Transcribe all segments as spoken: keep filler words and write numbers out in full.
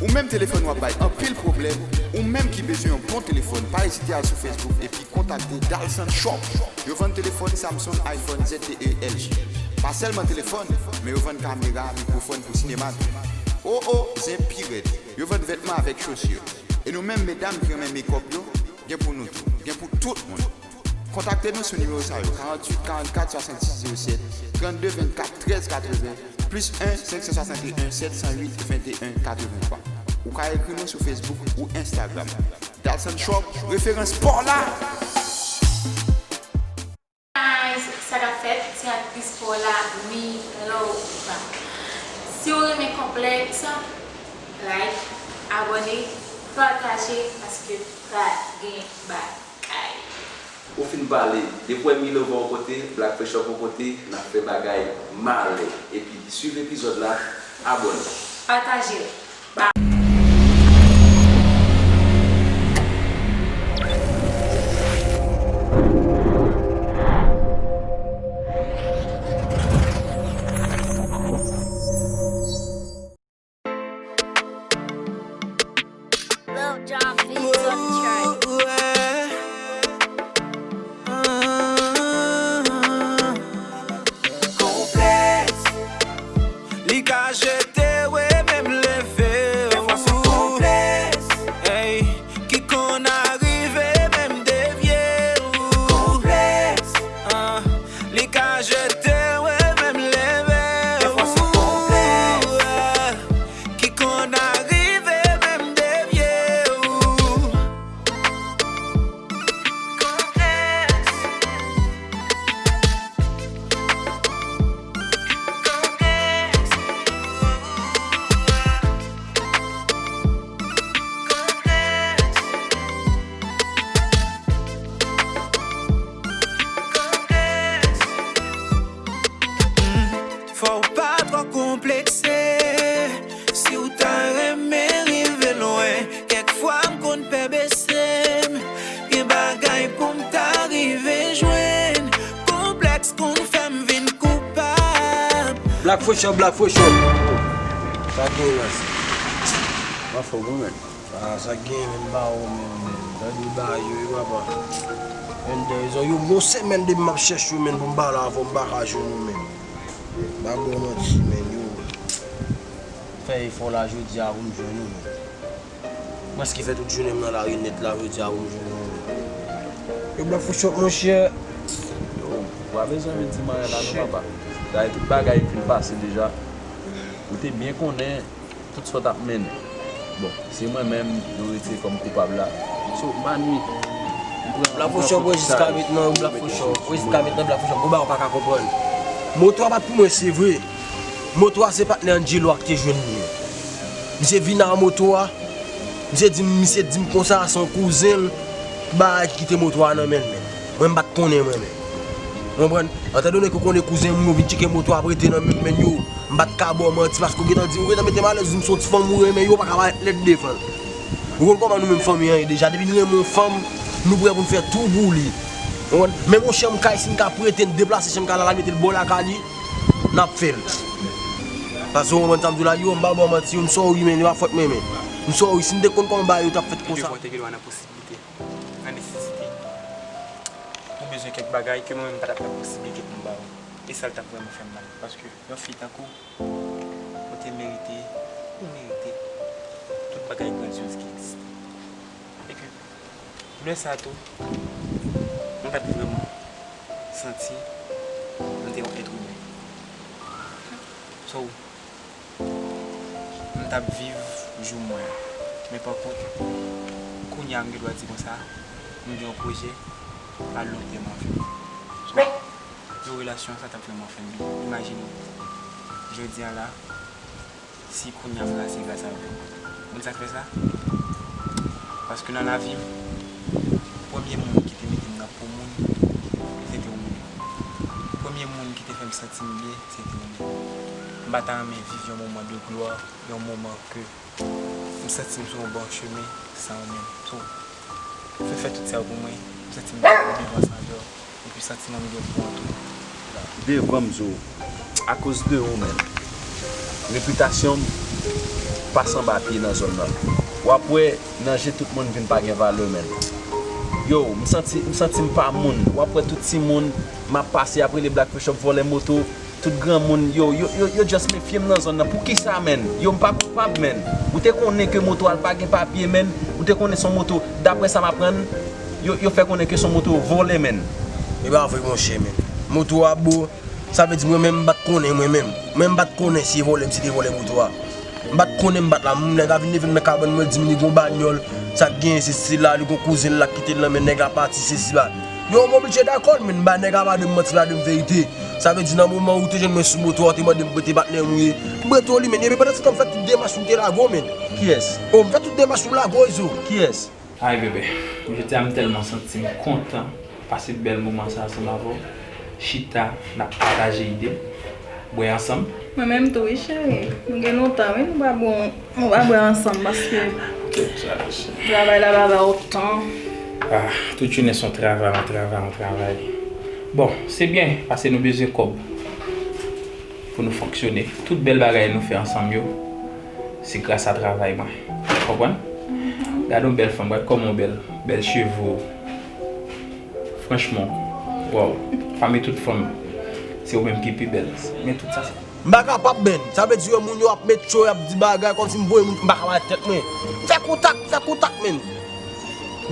Ou menm telefòn w ap bay anpil pwoblèm, ou menm ki bezwen yon bon telefòn, pa ezite al sou Facebook epi kontakte Dalsan Shop. Yo vann telefòn Samsung, iPhone, Z T E, L G. Pa sèlman telefòn, men yo vann kamera, mikwofòn pou sinema tou. O o, zen pi rèd. Yo vann vètman avèk chosi. E nou menm medam ki renmen makeup yo, gen pou nou tou. Gen pou tout moun. Kontakte nou sou nimewo sa yo, karanntuit, karannkat, swasannsis, zewo sèt, trannde, vennkat, trèz, katreven, plis en, senk san swasanteyen, sèt san uit, venteyen, katrevenntwa. Ou ka ekri nou sou Facebook ou Instagram. Dalsan Shop, referans pa w la! Guys, sa k ap fèt? Se aktris pa w la, Milova. Si w renmen konplèks, like, abòne, pataje, paske pral gen bagay. Ou fin pale, depi w wè Milova yon kote, Black Fresh Up yon kote, n ap fè bagay malè. Epi swiv epizòd la, abòne. Pataje l. Lil Jon Beats on the track. Konplèks. Li ka jete w e menm leve w. Konplèks. Ey, ki konn arive menm devye w. Konplèks. Ah, li ka jete w e menm leve w. Konplèks. Ki konn arive menm devye w. Konplèks. Konplèks. Konplèks. Konplèks. Fò w pa twò konplekse. Si w ta renmen rive lwen, kèk fwa m konn pè bese m. Gen bagay pou m ta rive jwenn. Konplèks konn fè m vin koupab. Black Fresh Up, Black Fresh Up. Sa gen la sa? M anfòm wi menn. Ah, sa gen menn ba ou menn menn. Tande ba yo wi papa. Menn de yo gon semèn depi m ap chèche yo menn pou m pale avè w m pa ka jwenn ou menn. M pa ba w manti menn yo. Fè efò la jodi a pou m jwenn ou menn. Prèske fè tout jounen m nan lari nèt la jodi a pou m jwenn ou menn. Yo Black Fresh Up monchè. Yo, ou pa bezwen vin di m anyen la non papa. Dayè tout bagay fin pase deja. Ou te byen konnen tout sa w t ap mennen. Bon, se mwen menm yo retire kòm koupab la. So, Manmi, Black Fresh Up, wè jiska mentnan, Black Fresh Up, wè jiska mentnan, Black Fresh Up, gon bagay ou pa ka konprann. Moto a pa t pou mwen, se vre. Moto a se patnè Angelo a ki te jwenn li. Misye vin ak moto a, misye di m, misye di m konsa, se yon kouzen l, bagay ki kite moto a nan men l menm. Mwen m pa t konnen mwen menm. Ou konprann? Etandone ke w konnen kouzen moun yo vin tcheke moto a ap rete nan men men yo, m pa t ka ba w manti paske w gentan di, ou gentan mete m alèz, di m se yon ti fanm ou renmen, yo pa ka parèt lèd devan l. Ou konn kòman nou menm fanmi an ye deja, depi n renmen yon fanm, nou prè pou n fè tou pou li. Ou konprann? Men monchè, m kay, si n ka prete n deplase chanm kay la, l al mete l bò lakay li, n ap fè l. Paske ou konprann sa m di w la, yo, m pa ba w manti, yo, m sòri, men, e pa fòt mwen, men. M sòri, si n te konn kòman bagay yo t ap fèt konsa. Yo te gen dwa nan posiblite, nan nesesite, pou bezwen kèk bagay ke mwen menm m pa t ap nan posiblite pou m ba ou. E sa l t ap vrèman fè m mal. Paske yon fi tankou ou, ou te merite, ou merite tout bagay grandyoz ki egziste. E ke lè sa tou, mwen pa t vrèman santi mwen te yon èt imen. So, m t ap viv jou mwen an. Men pa kont, kounye a m gen dwa di konsa, m gen yon pwojè a long tèm an vye. So, yon relasyon sa t ap vrèman fè m byen. Imajine w, jodi a la, si kounye a m la se gras avè w. Ou konn sa k fè sa? Paske nan lavi m, premye moun ki te mete m nan po moun, se te ou menm. Premye moun ki te fè m santi m byen, se te ou menm. M pa ta renmen viv yon moman de glwa, yon moman ke m santi m sou yon bon chemen san ou menm. So, ou fin fè tout sa yo pou mwen, m santi m pa gen devan san avè w. Epi santiman m gen pou ou tou. Devan m di w, akoz de ou menm, repitasyon m, Pase anba pye nan zòn nan. W ap wè, nan je tout moun vin pa gen valè, menn. Yo, m santi, m santi m pa moun. W ap wè tout timoun, m ap pase, y ap rele Black Fresh Up vòlè moto. Tout granmoun, yo, yo, yo, yo just mefye m nan zòn nan. Poukisa, menn? Yo, m pa koupab, menn. Ou te konnen ke moto a l pa gen papye, menn. Ou te konnen se yon moto, daprè sa m aprann, yo, yo fè konnen ke se yon moto vòlè, menn. E pa vre, monchè, menn. Moto a, bro, sa vle di mwen menm, m pa t konnen, mwen menm. Mwen, m pa t konnen si e vòlè, m si te vòlè moto a. M pa t konnen m pa t la. Nèg la vin leve nan kabann mwen, di m li gon banyòl. Sa k genyen, se, se la, li gon kouzen l la k kite l nan men nèg la pati, se sila. Yo, m oblije dakò l, men m ba nèg la pa de m manti, la de m verite. Sa vle di, nan moman ou te jwenn mwen sou moto a, ou te mande m prete patnè m ou ye. M prete w li, men. Epi pandan se tan, m fè tout demach ou te lage w, men. Kiyès? O, m fè tout demach ou lage w, Izo. Kiyès? Ay, bebe, jodi a m tèlman santi m kontan pase bèl moman sa ansanm avè w. Chita, n ap pataje ide, bwè ansanm. Mwen menm tou, wi, cheri. Nou gen lontan, wi, nou pa bon, nou pa bwè ansanm, paske travay la pa ba w tan. Ah, tout jounen se yon travay, yon travay, yon travay. Bon, se byen, paske nou bezwen kòb pou nou fonksyone. Tout bèl bagay nou fè ansanm yo, se gras a travay mwen. Konprann? Gade yon bèl fanm, gade kòman w bèl, bèl cheve w. Franchman, waw, pami tout fanm, se ou menm ki pi bèl. Men tout sa, se... M pa kapab, menn. Sa vle di yo, moun yo ap met cho, y ap di bagay, kòmsi m voye moun, m pa ka bay tèt mwen. M fè kontak, m fè kontak, menn.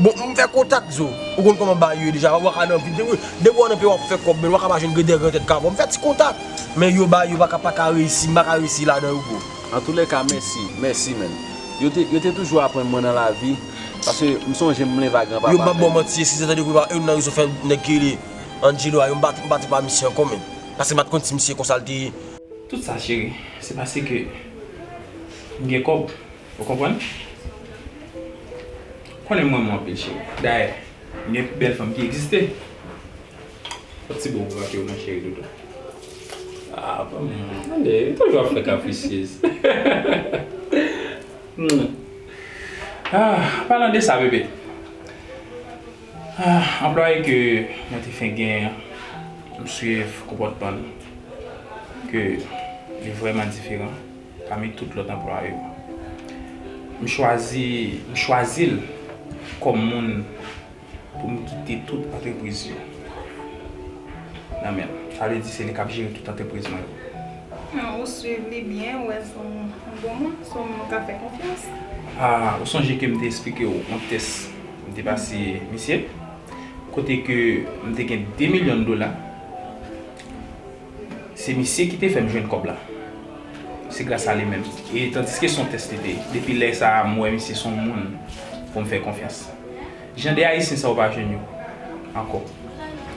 Bon, m fè kontak, zo. Ou konn kòman bagay yo ye deja, w a ka nan vil, depi, depi w nan peyi w ap fè kòb, menn, w a ka pa jwenn grenn tèt kavo. M fè ti kontak. Men yo, bagay yo pa ka, pa ka reyisi, m pa ka reyisi ladan yo, bro. Antoulèka, mèsi, mèsi, menn. Yo te, yo te toujou aprann mwen nan lavi, paske m sonje m leve a granpapa. Yo pa ban manti, si se tande kou pa, youn nan rezon fè nèg ki rele Angelo a, yo m pa, m pa te pa misye ankò, menn. Paske m pa t konn si misye konsa l te ye. Tout sa, cheri, se paske m gen kòb. Ou konprann? Konnen m renmen w anpil, cheri. Dayè, m gen pi bèl fanm ki egziste. Yon ti bo pou rache w non, cheri doudou. Ah, pa mwen. Tande, li toujou ap fè kaprisyez. Hmm. Ah, palan de sa, bebe. Ah, anplwaye ke mwen te fenk genyen an, m swiv konpòtman l, ke li vrèman diferan pami tout lòt anplwaye yo. M chwazi, m chwazi l kòm moun pou m kite tout antrepriz yo nan men l. Sa vle di se li k ap jere tout antrepriz mwen yo. Ah, ou swiv li byen, ou wè se yon, yon bon moun, se yon moun ou ka fè konfyans. Ah, ou sonje ke m te eksplike w yon tès m te pase misye, kote ke m te gen de milyon dola. Se misye ki te fè m jwenn kòb la. Se gras a li menm. E tandiske se yon tès li te ye. Depi lè sa a, m wè misye se yon moun pou m fè konfyans. Jan de Ayisyen sa yo pa jwenn yo ankò.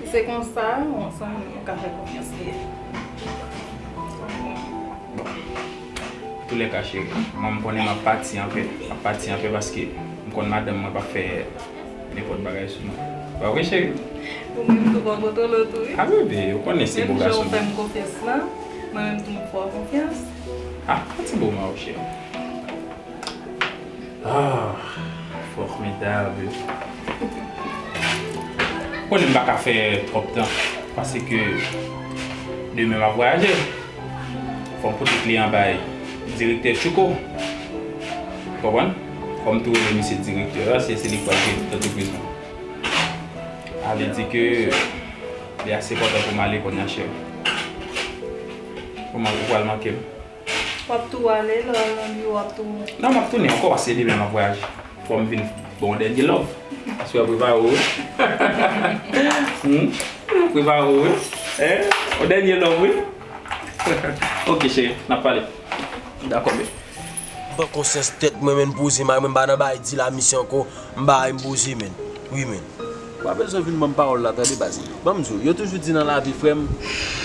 Se konsa, se yon moun nou ka fè konfyans li ye. Bon. Antoulèka, cheri, mwen m konnen m ap pati anpè. M ap pati anpè paske m konn madanm mwen p ap fè nenpòt bagay sou mwen. Pa vre, cheri? Ou menm tou, pa kontwole w tou, wi. A, bebe, ou konnen se bo gason. Menm jan ou fè m konfyans la, mwen menm tou m fè w konfyans. Ah, yon ti bo ma, cheri. Ah, formidable. Konnen m pa ka fè twòp tan, paske demen m ap vwayaje. Fò m pote kliyan bay direktè Tchouko. Konprann? Fò m tou rele misye direktè a, se, se li k pral jere tout antrepriz mwen. Sa vle di ke li ase enpòtan pou m ale kounye a, cheri. Kòman ou pral manke m? W ap tou ale, lè w al nan biwo, w ap tou... Non, m ap tounen ankò, paske demen m ap vwayaje. Fò m vin ba w yon dènye love. Paske w ap prepare w, wi. Hmm? Prepare w, wi. Hein? Yon dènye love, wi. Ok, cheri, n ap pale. Dakò, baby. M pran konsyans tèt mwen, men m poze, mari mwen, m pa nan bay di la misye ankò. M bay, m poze, men. Wi, men. Ou pa bezwen vin ban m pawòl la, tande, baz. Ban m di w, yo toujou di nan lavi, frè m,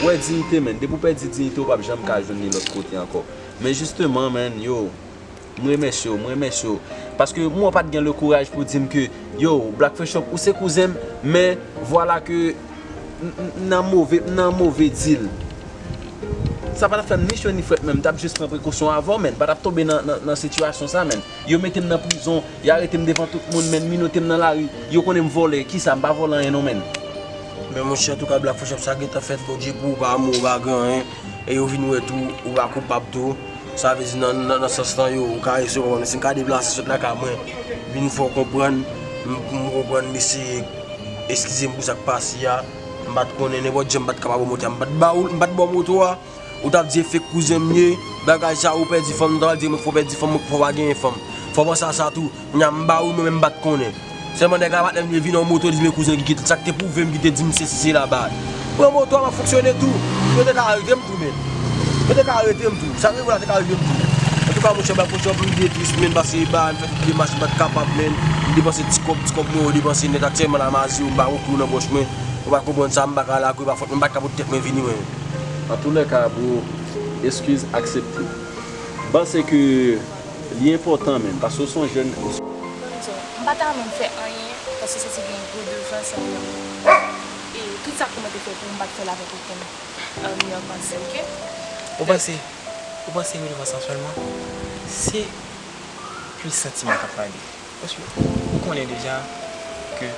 ou wè diyite, men. Depi w pèdi diyite, ou p ap janm ka jwenn li lòt kote ankò. Men jisteman, men, yo, m remèsye w, m remèsye w. Paske mwen pa t gen le kouraj pou di m ke, yo, Black Fresh Up, ou se kouzen m, men vwala ke m, m, m nan move, m nan move deal. Sa pa t ap fè m ni cho ni frèt, men m t ap jis pran prekosyon avè w, men m pa t ap tonbe nan, nan, nan sitiyasyon sa, men. Yo mete m nan prizon, y arete m devan tout moun, men minote m nan lari, yo konnen m vòlè. Kisa, m pa vòlè anyen non, men. Men monchè, antouka, Black Fresh Up, sa gentan fèt, Bondye pou ou, pa mò, ou pa gen anyen. E yo vin wè tou, ou pa koupab tou. Sa vle di nan, nan, nan sans lan yo, ou ka resevwa mwen. Si m ka deplase sot lakay mwen, vin fè w konprann, m, m konprann li se, eskize m pou sa k pase a, m pa t konnen, nenpòt jan m pa t kapab remonte a, m pa t ba w, m pa t ba w moto a, ou t ap di e fake kouzen m ye, bagay sa ou pèdi fanm, ou t ap di mwen fò w pèdi fanm, mwen fò w pa genyen fanm. Fò w panse a sa tou. Kounye a m ba ou, mwen menm m pa t konnen. Sèlman nèg la patnè m vin nan moto, li di men kouzen ki kite l. Sa k te pwouve m ki te di m sesi sela ba. Pran moto a, m ap fonksyone tou. Yo te ka arete m tou, men. Yo te ka arete m tou. Sa k rive la te ka rive m tou. Antouka, monchè, ba fò chòp m byen tris, men, paske ba m fè tout demach, m pa t kapab, men. M depanse ti kòb, ti kòb mwen yo depanse nèt aktyèlman la, m a zewo, m pa gon klou nan pòch mwen. Ou pa konprann sa, m pa ka lakou, e pa fòt mwen, m pa t ka pot tèt mwen vini, mwen. Antoulèka, bro, eskiz aksepte. M panse ke li enpòtan, menn, paske w se yon jèn, ou Lorenzo, m pa ta renmen fè anyen, paske se te gen gwo devans andan. E tout sa ke mwen te fè pou ou, m pa t fè l avèk okenn, um, yon panse, oke? Ou panse, ou panse redevans lan sèlman? Se plis santiman k ap pale. Paske ou konnen deja ke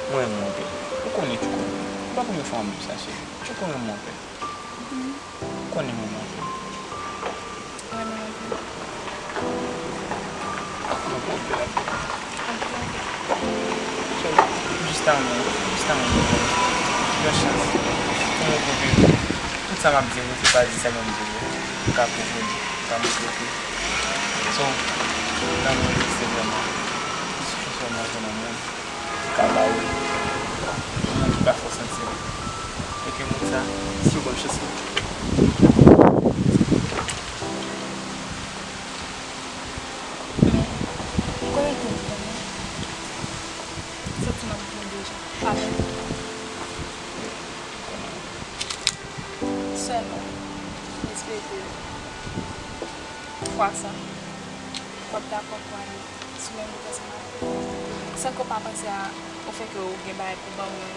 mwen renmen w anpil. Ou konnen, Tchouko. Se pa premye fwa m di w sa, cheri. Tchouko renmen w anpil. Ou konnen mwen renmen w anpil. Ou renmen m anpil. Mwen renmen w anpil, anpil. Anpil, anpil. So, jis ta mwen, jis ta mwen, yon chans pou mwen pwouve tout sa m ap di yo, se pa di sèlman m di yo. M ka pwouve l, m ka montre ke. So, lanmou egziste vrèman. Jis fè sèlman jwenn yon moun ki ka ba ou, yon moun ki ka fè w santi e ke moun sa, si w ban l chans li. Ou konnen ke m konnen santiman pou ou deja, pa vre? Sèlman, m espere ke fwa sa, w ap dakò pou ale sou menm wout ansanm avèk mwen. San ke w pa panse a ofèt ke w gen bagay pou ban mwen.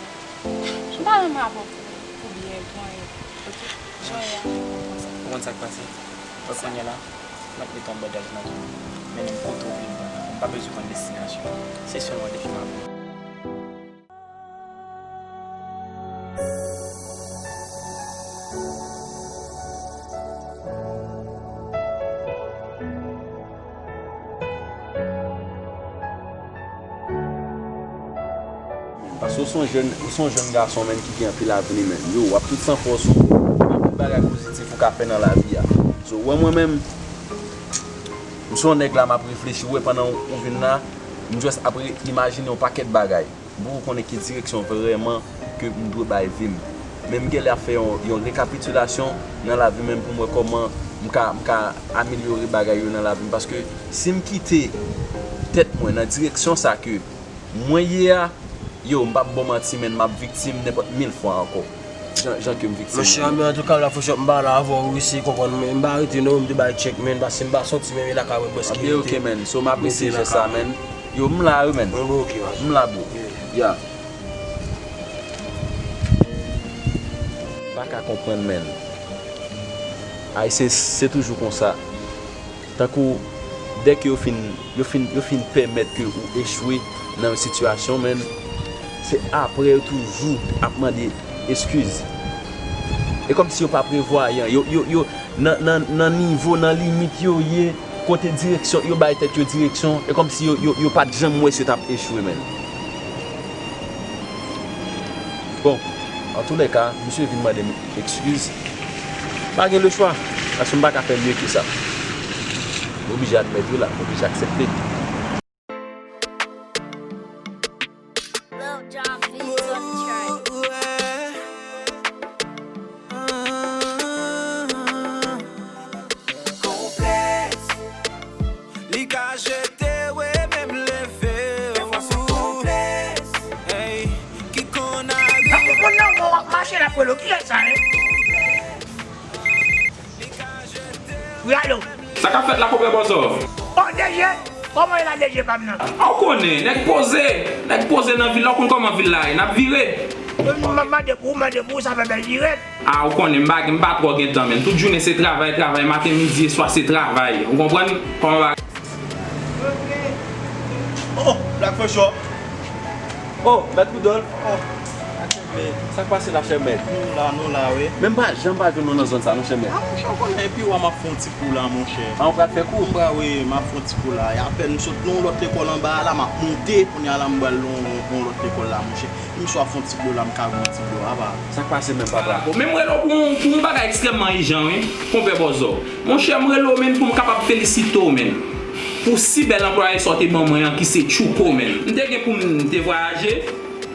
M pa nan rapò pou, pou byen, pou anyen. Oke? Jan w ye a, m konn sa. Ou konn sa k pase? Wè kounye a la, m ap mete yon bandaj nan do w. Mennen m kote w vle m pran nan. M pa bezwen konn destinasyon w. Se sèlman depi m ap Paske w se yon jèn, ou se yon jèn gason, menn, ki gen anpil avni, menn. Yo, w ap tout san fòs ou, anpil bagay pozitif ou ka fè nan lavi a. So, w wè mwen menm, m se yon nèg la, m ap reflechi, w wè, pandan ou, ou vin la, m just ap re-, imajine yon pakèt bagay. Pou ou konnen ki direksyon vrèman ke m dwe bay vi m. Men m genlè ap fè yon, yon rekapitilasyon nan lavi m pou m wè kòman m ka, m ka amelyore bagay yo nan lavi m. Paske si m kite tèt mwen nan direksyon sa ke mwen ye a, yo, m p ap ba w manti, menn, m ap viktim nenpòt mil fwa ankò. Jan, jan ke m viktim. Monchè, men antouka, la fò chòp m pa la avè w, wi, si konprann, men m pa rete non, m te bay tchèk, men, paske m pa soti, men lakay mwen prèske rete. Anben, oke, menn. So, m apresye jès sa, menn. Yo, m la, wi, menn. Anben, oke, oke. M la, bro. Yeah. M pa ka konprann, menn. Ayisyen, se toujou konsa. Tankou, dèke yo fin, yo fin, yo fin pèmèt ke ou echwe nan yon sitiyasyon, menn, se apre yo toujou ap mande eskiz. E kòmsi yo pa prevwayan, yo, yo, yo, nan, nan, nan nivo, nan limit yo ye, kote direksyon, yo bay tèt yo direksyon, e kòmsi yo, yo, yo pa t janm wè si yo t ap echwe, menn. Bon, antoulèka, misye vin mande m eskiz. Pa gen lechwa, paske m pa ka fè mye ke sa. M oblije admèt wi la, m oblije aksepte. Lil Jon Beats on the track. Konplèks. Li ka jete w e menm leve w. Konplèks. Ey, ki konn arive. Nan konprann nan w ap mache la, Polo, kiyès sa, hein? Wi, alo. Sa k ap fèt la, konpè Bòzò? O, D J, kòman ye la, D J pa m nan? A, w konnen, nèg poze, nèg poze nan vil la, w konn kòman vil la ye, n ap vire. M ap mande pou ou, mande pou ou, sa fè bèl dirèk. A, w konnen, m pa, m pa twò gen tan, menn. Tout jounen se travay, travay, maten, midi e swa se travay. Ou konprann? Kòman bagay? Oh, Black Fresh. Oh, Mèt Rudolph. Oh. Sa k pase la, chè mèt? Nou la, nou la, wi. Men m pa janm pa jwenn nou nan zòn sa, non, chè mèt. A, monchè, ou konnen, epi w a m ap fè yon ti kou la, monchè. A, ou pral fè kou? M pral, wi, m ap fè yon ti kou la. E apèn m sot nan yon lòt lekòl anba a la, m ap monte, kounye a la, m pral nan yon, yon lòt lekòl la, monchè. M swa fè yon ti dlo la, m ka pran yon ti dlo, apa. Sa k pase menm, papa? Bon, men m rele w pou, pou yon bagay ekstrèmman ijan, wi, konpè Bòzò. Monchè, m rele w, menm, pou m kapab felisite w, menm, pou si bèl anplwaye sa w te ban mwen an, ki se Tchouko, menm. M te gen pou m te vwayaje,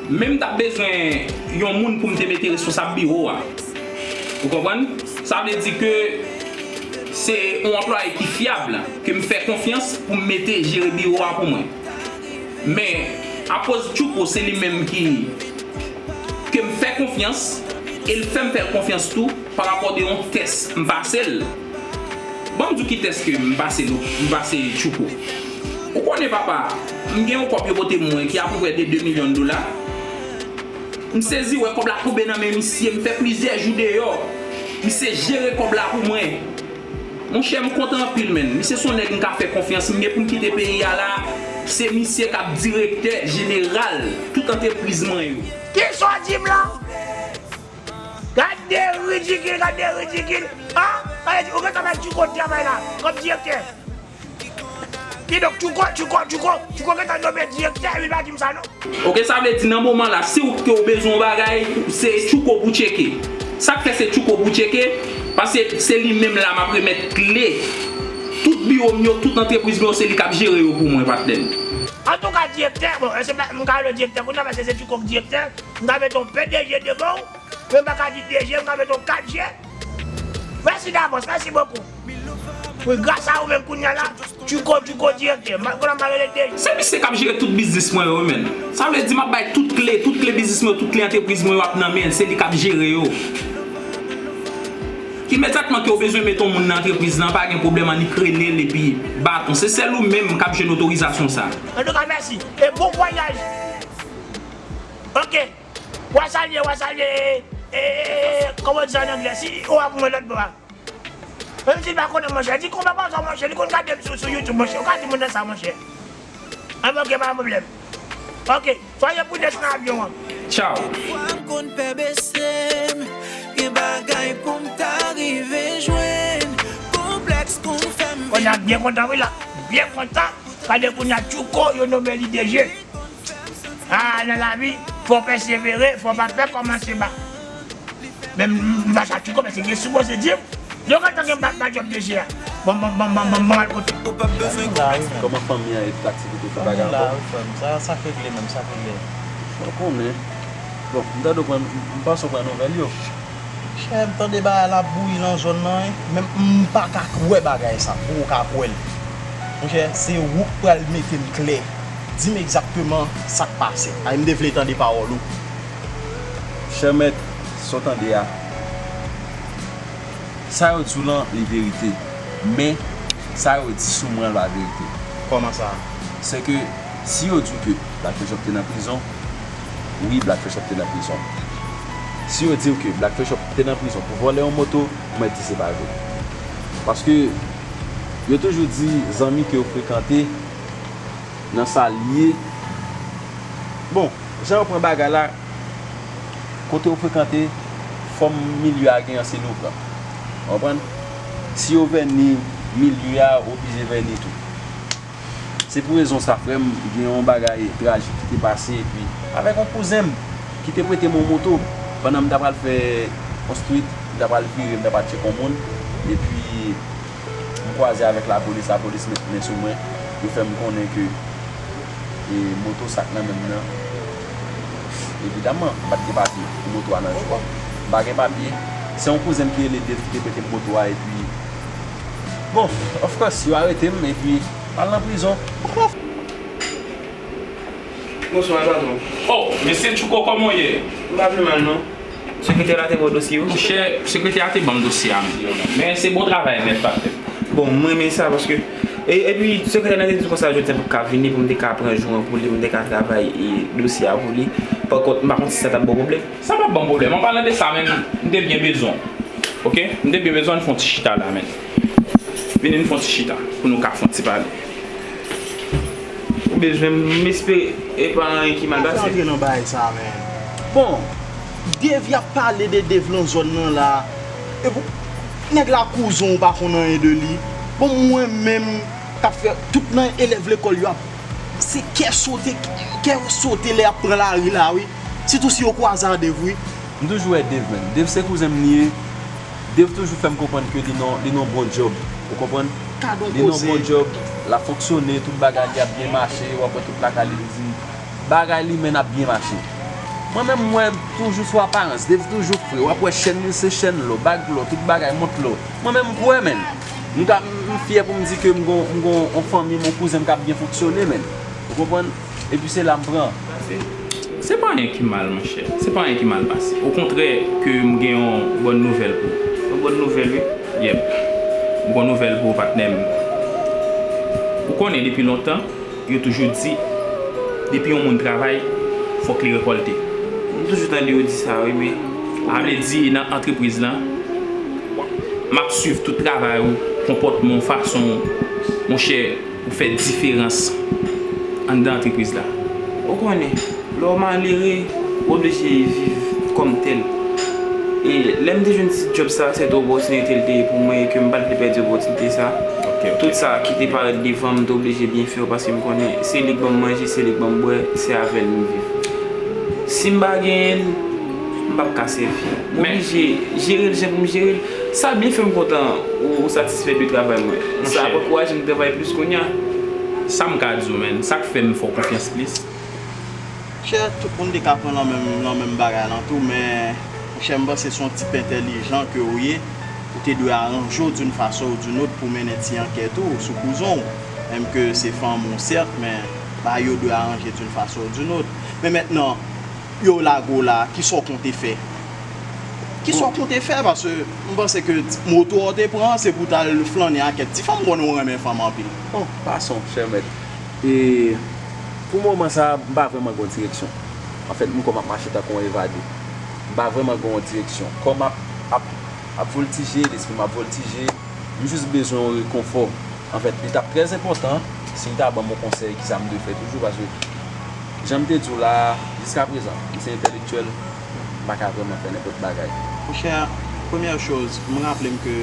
men m t ap bezwen yon moun pou m te mete responsab biwo a. Ou konprann? Sa vle di ke se yon anplwaye ki fyab, ke m fè konfyans pou m mete jere biwo a pou mwen. Men, akoz Tchouko se li menm ki, ke m fè konfyans, e l fè m fè l konfyans tou, parapò de yon tès m pase l. Ban m di w ki tès ke m pase l, m pase Tchouko. Ou konnen, papa, m gen yon kòb yo pote m mwen ki apouprè de de milyon dola. M sezi wè kòb la tonbe nan men misye, m fè plizyè jou deyò. Misye jere kòb la pou mwen. Monchè, m kontan anpil, menn. Misye se yon nèg m ka fè konfyans. M gen pou m kite peyi a la, se misye k ap direktè jeneral tout antrepriz mwen yo. Kisa w di m la? Gade ridikil, gade ridikil. An? Sa vle di, ou gentan bay Tchouko travay la, kòm direktè. Kidonk, Tchouko, Tchouko, Tchouko, Tchouko gentan nome direktè, epi l pa di m sa, non. Oke, sa vle di nan moman la, si w ke w bezwen yon bagay, se Tchouko pou w tcheke. Sa k fè se Tchouko pou w tcheke? Paske se li menm la m ap remèt kle tout biwo m yo, tout antrepriz mwen yo, se li k ap jere yo pou mwen, patnè m. Antouka, direktè, bon, se pa, m ka rele w direktè kounye a, paske se Tchouko k direktè, m ka mete yon P D G devan w, men m pa ka di D G, m ka mete yon kat G. Mèsi davans, mèsi bokou. Wi, gras a ou menm kounye a la, Tchouko, Tchouko direktè. M pa konn m pa rele deja. Se misye k ap jere tout biznis mwen yo, wi, menn. Sa vle di m ap bay tout kle, tout kle biznis mwen yo, tout kle antrepriz mwen yo ap nan men l, se li k ap jere yo. Imedyatman ke w bezwen mete yon moun nan antrepriz lan, pa gen pwoblèm, annik rele l epi baton. Se sèl ou menm k ap jwenn otorizasyon sa. Antouka, mèsi. E bon vwayaj. Oke. W a salye, w a salye, e, e, e, kòman w di sa an anglè? Si ou a pou mwen lòt bò a. Menm si l pa konnen, monchè, di konpa pa sa, monchè, li konn gade m sou, sou YouTube, monchè. Ou ka di moun nan sa, monchè. An, oke, pa gen pwoblèm. Oke, soyez prudents nan avyon an. Tchaw. Fwa m konn pè bese m, gen bagay pou m ta rive jwenn. Konplèks konn fè m. Kounye a byen kontan, wi, la. Byen kontan. Gade kounye a Tchouko, yo nonmen li D G. A, nan lavi, fò w pèsevere, fò w pa pè kòmanse ba. Men m, m pa sa Tchouko, men se gen sipoze di m. Yo gentan gen ba, ba djòb D G a. Bon, bon, bon, bon, bon, bon, al kote. Ou p ap bezwen konplèks. Kòman fanmi an e tout aktivite w fè bagay ankò? Wi, frè m. Sa, sa k regle menm, sa k regle. Bon, konnen. Bon, m tande w pran, m panse w pran nouvèl yo. Chè, m tande bagay la ap bouyi nan zòn nan, wi. Men m pa ka kwè bagay sa, m poko ka kwè l. Monchè, se ou k pral mete m klè. Di m egzakteman sa k pase. Ay, m te vle tande pawòl ou. Chè mèt, sa w tande a, sa yo di w lan, li verite. Men, sa yo di sou mwen an pa verite. Kòman sa? Se ke si yo di w ke Black Fresh Up te nan prizon, wi, Black Fresh Up te nan prizon. Si yo di w ke Black Fresh Up te nan prizon pou vòlè yon moto, mwen di se pa vre. Paske yo toujou di zanmi ke yo frekante nan sa l ye. Bon, jan yo pran bagay la, kote w frekante, fòm milye a genyen se li w pran. Ou konprann? Si yo vèni milye a, ou oblije vèni tou. Se pou rezon sa, frè m, gen yon bagay trajik ki te pase, epi avèk yon kouzen m ki te prete m yon moto pandan m ta pral fè yon street, m ta pral vire, m ta pral tcheke yon moun, epi m kwaze avèk lapolis, lapolis met men sou mwen, yo fè m konnen ke, e, moto sa k nan men m nan, evidamman, m pa t gen papye pou moto a nan jou a. M pa gen papye. Se yon kouzen m ki rele Dave ki te prete m moto a, epi, bon, of course, yo arete m, epi m al nan prizon. Bonswa, patwon. Oh, mesye Tchouko, kòman w ye? M pa pi mal, non. Sekretè la te ba w dosye yo? Monchè, sekretè a te ban m dosye a, men se bon travay nèt, patnè. Bon, m renmen sa, paske, e, epi, sekretè la te di konsa, jodi a, m p ap ka vini pou m te ka pran jou an pou li, pou m te ka travay, e, dosye a pou li. Pa kont, m pa konn si sa t ap ba w pwoblèm. Sa p ap ban m pwoblèm. An palan de sa menm, m te byen bezwen w. Oke? M te byen bezwen w, ann fè yon ti chita la, menm. Vini n fè yon ti chita pou nou ka fè yon ti pale. Ou bezwen m espere e pa anyen ki mal pase. Antre nan bagay sa, men. Bon, Dave, y ap pale de Dave nan zòn nan la. Epi, nèg la kouzen w pa konn anyen de li. Bon, mwen menm, k ap fè tout nan elèv lekòl yo ap, se kè sote, kè sote lè y ap pran lari la, wi. Sitou si yo kwaze a Dave, wi. M toujou wè Dave, menn. Dave se kouzen m li ye. Dave toujou fè m konprann ke li nan, li nan bon djòb. Ou konprann? Li nan bon djòb, l ap fonksyone, tout bagay li ap byen mache, w ap wè tout lakay li, li di, bagay li menm ap byen mache. Mwen menm, m wè toujou sou aparans, Dave toujou fre, w ap wè chèn li se chèn lò, bag lò, tout bagay mont lò. Mwen menm, m kwè, menn. M ka, m fyè pou m di ke m gon, m gon yon fanmi m, yon kouzen m k ap byen fonksyone, menn. Ou konprann? Epi se la m pran. Se pa anyen ki mal, monchè. Se pa anyen ki mal pase. Okontrè, ke m gen yon bòn nouvèl pou ou. Yon bòn nouvèl, wi. Yep. M gon nouvèl pou ou, patnè m. Ou konnen, depi lontan, yo toujou di, depi yon moun travay, fòk li rekòlte. M toujou tande yo di sa, wi, men. Sa vle di, nan antrepriz lan, m ap swiv tout travay ou, konpòtman w, fason w, monchè, ou fè diferans anndan antrepriz la. Ou konnen, lè w malere, ou oblije viv kòm tèl. E lè m te jwenn ti djòb sa, se te opòtinite l te ye pou mwen e ke m pa t vle pèdi opòtinite sa. Tout sa ki te parèt devan m, m te oblije byen fè yo paske m konnen se li k ban m manje, se li k ban m bwè, se avè l m viv. Si m pa genyen l, m p ap ka sèvi. M oblije jere l jan pou m jere l. Sa byen fè m kontan ou, ou satisfè de travay mwen. Sa ap ankouraje m travay plis kounye a. Sa m ka di w, menn, sa k fè m fè w konfyans plis. Monchè, tout moun te ka pran nan menm, nan menm bagay lan tou, men, monchè, m panse se yon tip entèlijan ke ou ye. Ou te dwe aranje w d'une façon ou d'une autre pou mennen ti ankèt ou sou kouzen w. Menm ke se fanmi w, sèt, men bagay yo dwe aranje d'une façon ou d'une autre. Men mentnan, yo lage w la, kisa w konte fè? Kisa w konte fè? Paske m panse ke moto a w te pran, se pou w t al flannen ak kèk ti fanm, m konnen w renmen fanm anpil. Bon, passons, chè mèt. E pou moman sa, m pa vrèman gen yon direksyon. Anfèt, m kò m ap mache tankou yon evade. M pa vrèman gen yon direksyon. Kò m ap, ap, ap voltije, lespri m ap voltije. M jis bezwen yon rekonfò. Anfèt, li t ap trè enpòtan si w ta ban m yon konsèy kisa m dwe fè toujou, paske jan m te di w la, jiskaprezan, m se entèlektyèl, m pa ka vrèman fè nenpòt bagay. Monchè, premyè choz, m raple m ke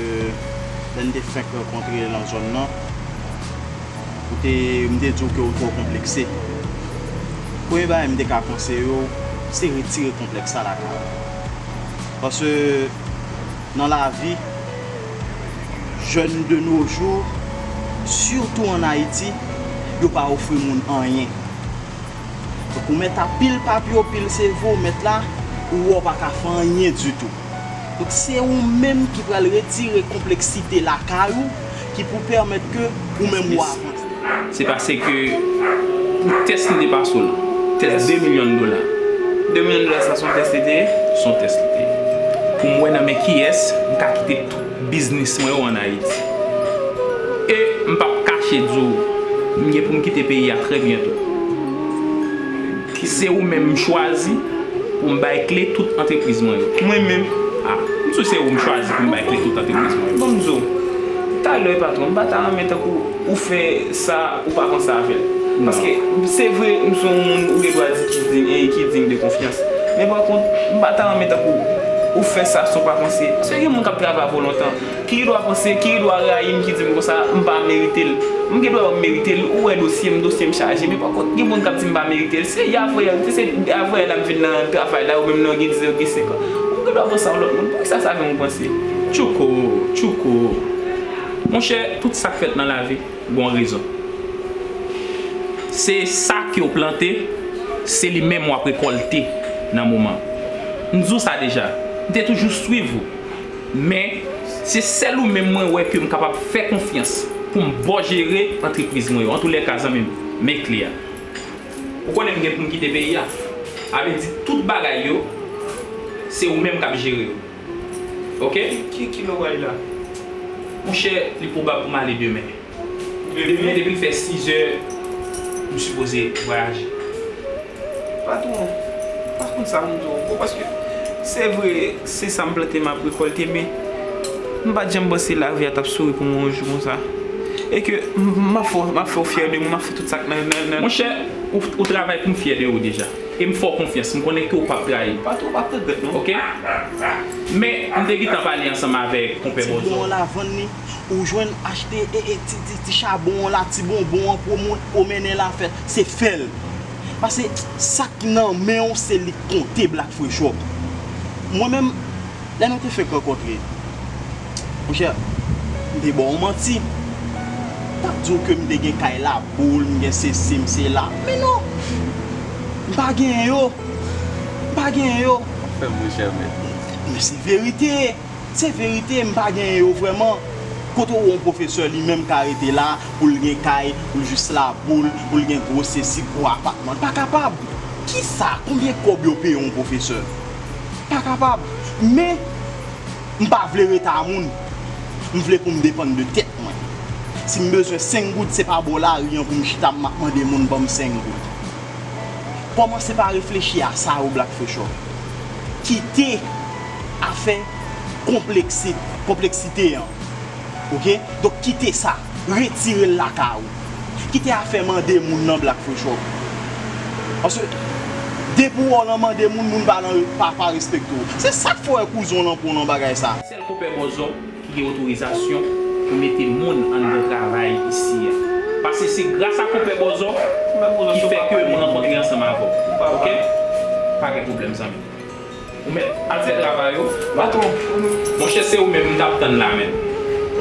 lè n te fenk rankontre nan zòn nan, ou te, m te di w ke w twò konplekse. Premye bagay m te ka konseye w, se retire konplèks sa lakay ou. Paske nan lavi, jèn de nos jours, sitou ann Ayiti, yo pa ofri moun anyen. Donk, ou mèt ap pil papye w, pil seve w mèt la, ou wè w pa ka fè anyen ditou. Donk, se ou menm ki pral retire konpleksite lakay ou, ki pou pèmèt ke ou menm ou avanse. Se paske pou tès li te pase w lan, tès de milyon dola. De milyon dola sa se yon tès li te ye? Se yon tès li te ye. Pou m wè nan men kiyès m ka kite tout biznis mwen yo ann Ayiti. E m p ap kache di w, m gen pou m kite peyi a trè byento. Se ou menm m chwazi pou m bay kle tout antrepriz mwen yo. Mwen menm? A, m di w se ou m chwazi pou m bay kle tout antrepriz mwen yo. Bon, m di w, talè, patwon, m pa ta renmen tankou ou fè sa, ou pa konsa avè l. Paske, se vre, m se yon moun ou gen dwa di ki di, e ki diy de konfyans. Men pa kont, m pa ta renmen tankou ou fè sa san w pa panse. Paske gen moun k ap travay avè w lontan. Ki gen dwa panse, ki gen dwa rayi m, ki di m konsa, m pa merite l. M gen dwa pa merite l, ou wè dosye m, dosye m chaje, men pa kont, gen moun k ap di m pa merite l. Se avanyè, se avanyè la m vin nan travay la, ou menm nan gen diz an, ou gen senk an. Ou gen dwa panse a yon lòt moun. Poukisa sa fè m panse? Tchouko, tchouko. Monchè, tout sa k fèt nan lavi, gon rezon. Se sa ke w plante, se li menm w ap rekòlte nan moman. M di w sa deja, m te toujou swiv ou. Men, se sèl ou menm mwen wè ke m kapab fè konfyans pou m ba w jere antrepriz mwen yo. Antoulèka, zanmi m, men kle a. Ou konnen m gen pou m kite peyi a. Sa vle di tout bagay yo, se ou menm k ap jere yo. Oke? Ki, ki lè w prale la? Monchè, li pwobab pou m ale demen. Demen, depi l fè sizè, m sipoze vwayaje. Patwon, pa konn sa pou m di w ankò, paske se vre, se sa m plante m ap rekòlte, men m pa t janm panse lavi a t ap souri pou mwen yon jou konsa. E ke m, m ap fè, m ap fè w fyè de mwen, m ap fè tout sa k nan, nan, nan. Monchè, ou, ou travay pou m fyè de ou deja. E m fè w konfyans, m konnen ke ou p ap trayi m. Pa twò, w p ap regrèt, non. Oke? Men, m te gentan pale ansanm avèk konpè Bòzò. Ti bon an la vann li, ou jwenn achte e, e, ti, ti, ti chabon an la, ti bonbon an, pwomo-, pwomennen la fèt, se fè l. Paske sa k nan men w, se li k konte, Black Fresh Up. Mwen menm, lè nou te fenk rankontre, monchè, m te ba w manti. M t ap di w ke m te gen kay Laboul, m gen sesi, m sela. Men non! M pa genyen yo. M pa genyen yo. Fè m ri, chè mèt. Men se verite. Se verite, m pa genyen yo vrèman. Kote w wè yon pwofesè li menm ka rete la, pou l gen kay, pou l jis Laboul, pou l gen gwo sesi, gwo apatman? L pa kapab. Kisa? Konbyen kòb yo peye yon pwofesè? Pa kapab. Men, m pa vle rete a moun. M vle pou m depann de tèt mwen. Si m bezwen senk goud, se pa bò lari an pou m chita, m ap mande moun ban m senk goud. Kòmanse pa reflechi a sa yo, Black Fresh Up. Kite afè konpleksi-, konpleksite an. Oke? Donk, kite sa. Retire l lakay ou. Kite afè mande moun nan, Black Fresh Up. Paske depi w wè w nan mande moun, moun pa nan, pa, pa respekte w. Se sa k fè w wè kouzen w nan pran w nan bagay sa. Sèl konpè Bòzò ki gen otorizasyon pou mete moun anndan travay isi a. Paske se gras a konpè Bòzò ki fè ke m rankontre ansanm avè w. Oke? Pa gen pwoblèm, zanmi. Ou mèt al fè travay ou. Patwon. Monchè, se ou menm m t ap tann la menm.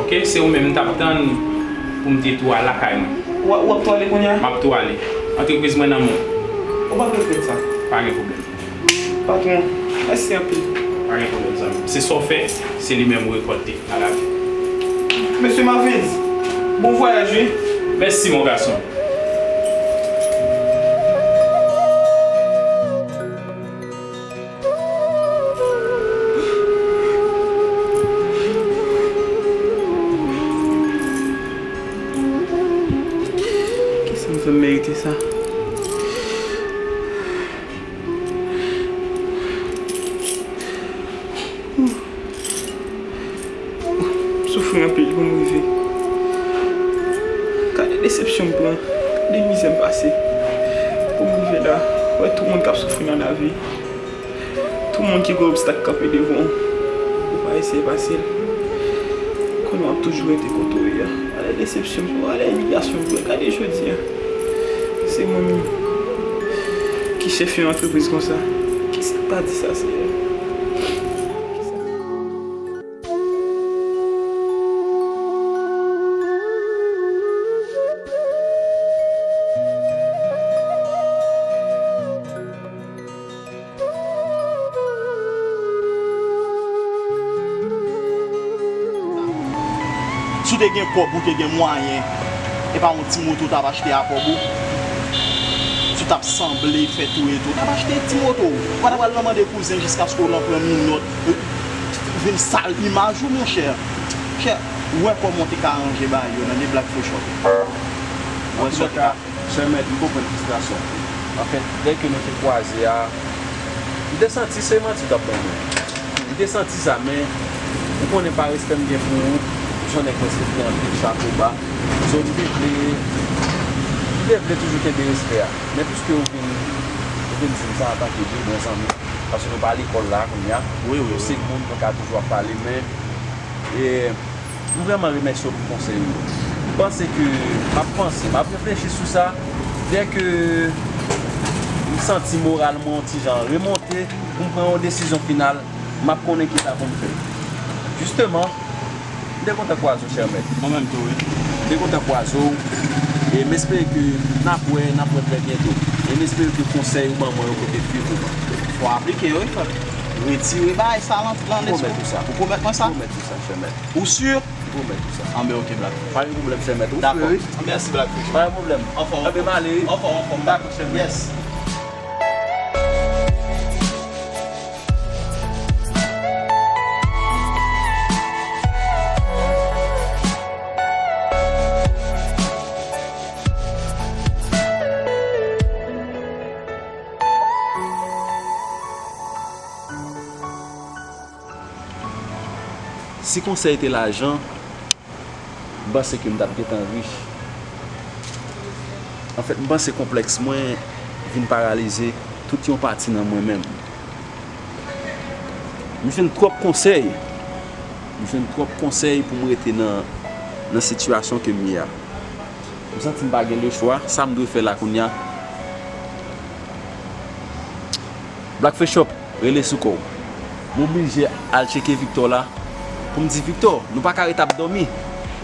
Oke? Se ou menm m t ap tann pou m te tou al lakay mwen. W ap, w ap tou ale kounye a? M ap tou ale. Antrepriz mwen nan men w. Ou pa t regrèt sa? Pa gen pwoblèm. Patwon, mèsi anpil. Pa gen pwoblèm, zanmi. Se sa w fè, se li menm ou rekòlte nan lavi. Mesye Marvins, bon vwayaj, wi. Mèsi, mon gason. Kisa m fè m merite sa? M soufri anpil pou m rive. Gade desepsyon m pran, gade mizè m pase. Pou m rive la, wè tout moun k ap soufri nan lavi. Tout moun ki gen obstak kanpe devan w, ou pa eseye pase l. Kounye a w ap toujou rete kote w ye a. Gade desepsyon m pran, gade imilyasyon m pran, gade jodi a. Se mwen menm ki chèf yon antrepriz konsa. Kisa k ta di sa, Seyè? Si w te gen kòb, ou te gen mwayen, e pa yon ti moto w t ap achte a kòb ou? Si w t ap sanble fè tou e tou, w t ap achte ti moto w. Ou pa t ap al nan mande kouzen jiskaske w lan pran minòt, vin sal imaj ou, monchè. Chè, ou wè kòman w te ka ranje bagay yo nan de Black Fresh Up. Ou wè sa w te ka fè. Chè mèt, m konprann fristrasyon w. Anfen, lè ke nou te kwaze a, m te santi se manti w t ap ban mwen. M te santi sa, men ou konnen pa respè m gen pou ou, ou se yon nèg mwen respekte anpil, chapo ba. So, m te vle, m te vle toujou kenbe respè a. Men piske ou vin, ou vin di m sa antanke de bon zanmi, paske nou pa lekòl la kounye a, wi, wi, nou se moun, nou ka toujou ap pale, men, e, m vrèman remèsye w pou konsèy ou yo. M panse ke, m ap panse, m ap reflechi sou sa, dè ke m santi moral mwen yon ti jan remonte, pou m pran yon desizyon final, m ap konnen kisa pou m fè. Jisteman, m te kontan kwaze w, chè mèt. Mwen menm tou, wi. M te kontan kwaze w, e m espere ke n ap wè, n ap wè trè byento. E m espere ke konsèy ou ban mwen yo pote fwi pou mwen. Fò w aplike yo, wi, frè m. Retire bagay sa lan, lan lespri w. M pwomèt ou sa. Ou pwomèt mwen sa? M pwomèt ou sa, chè mèt. Ou si? M pwomèt ou sa. Anben, oke, Black. Pa gen pwoblèm, chè mèt. Ou dakò? Mèsi, Black Fish. Pa gen pwoblèm. Anfòm, anfòm. Anben, m ale, wi. Anfòm, anfòm. Dakò, chè mèt. Yes. Si konsèy te lajan, M panse ke m t ap gentan rich. Anfèt, m panse konplèks mwen vin paralize tout yon pati nan mwen menm. M jwenn twòp konsèy. M jwenn twòp konsèy pou m rete nan, nan sitiyasyon ke m ye a. M santi m pa gen lechwa, sa m dwe fè la kounye a? Black Fresh Up, rele sou kò w. M oblije al tcheke Victor la pou m di, Victor, nou pa ka ret ap dòmi.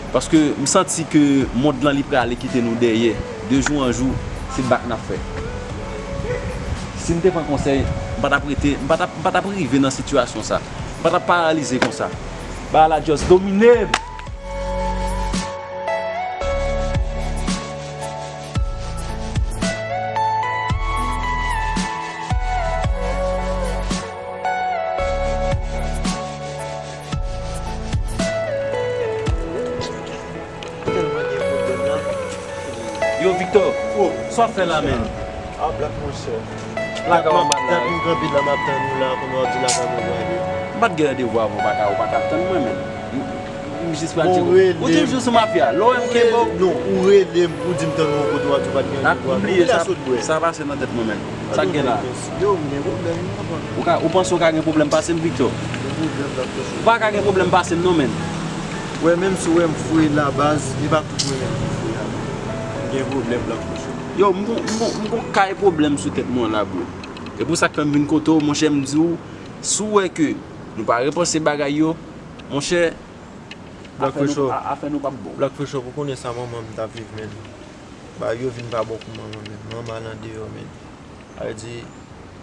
Paske m santi ke mond lan li prale kite nou dèyè. De jou an jou, se bak n ap fè. Si m te pran konsèy, m pa t ap rete, m pa t ap, m pa t ap rive nan sitiyasyon sa. M pa t ap paralize konsa. Bagay la just domine m. Yo, Victor, sa w ap fè la, menn? A, Black, monchè. Lakay w ap mal la, wi. M kanpe la, m ap tann ou la, kounye a w di lakay mwen prale. M pa t gen randevou avè w, ou pa ka, ou pa ka tann mwen, menn. M, m, m jis pral tcheke w. Ou toujou sou mafya. Lè w wè m kenbe w. Non, ou rele m, ou di m tann ou yon kote, w a di w pa t gen randevou avè m. Ou rele a sot bwè. Sa pase nan tèt mwen, menn. Sa k gen la? Yo, m gen pwoblèm, wi, papa. Ou ka, ou panse w ka gen pwoblèm pase m, Victor? Gen pwoblèm, Black Fresh Up. Ou pa ka gen pwoblèm pase m, non, menn. Wè, menm si w wè m fre la, baz, e pa tout mwen menm ki fre a, non. M gen pwoblèm, Black Fresh Up. Yo, m gon, m gon, m gon kay pwoblèm sou tèt mwen la, bro. E pou sa k fè m vin kote w, monchè, m di w, si w wè ke nou pa repanse bagay yo, monchè, Black Fresh Up. Afè nou, a-, afè nou p ap bon. Black Fresh Up, ou konnen sa manman m t ap viv, menn. Bagay yo vin pa bon pou manman menm. Manman al andeyò, menn. Sa vle di,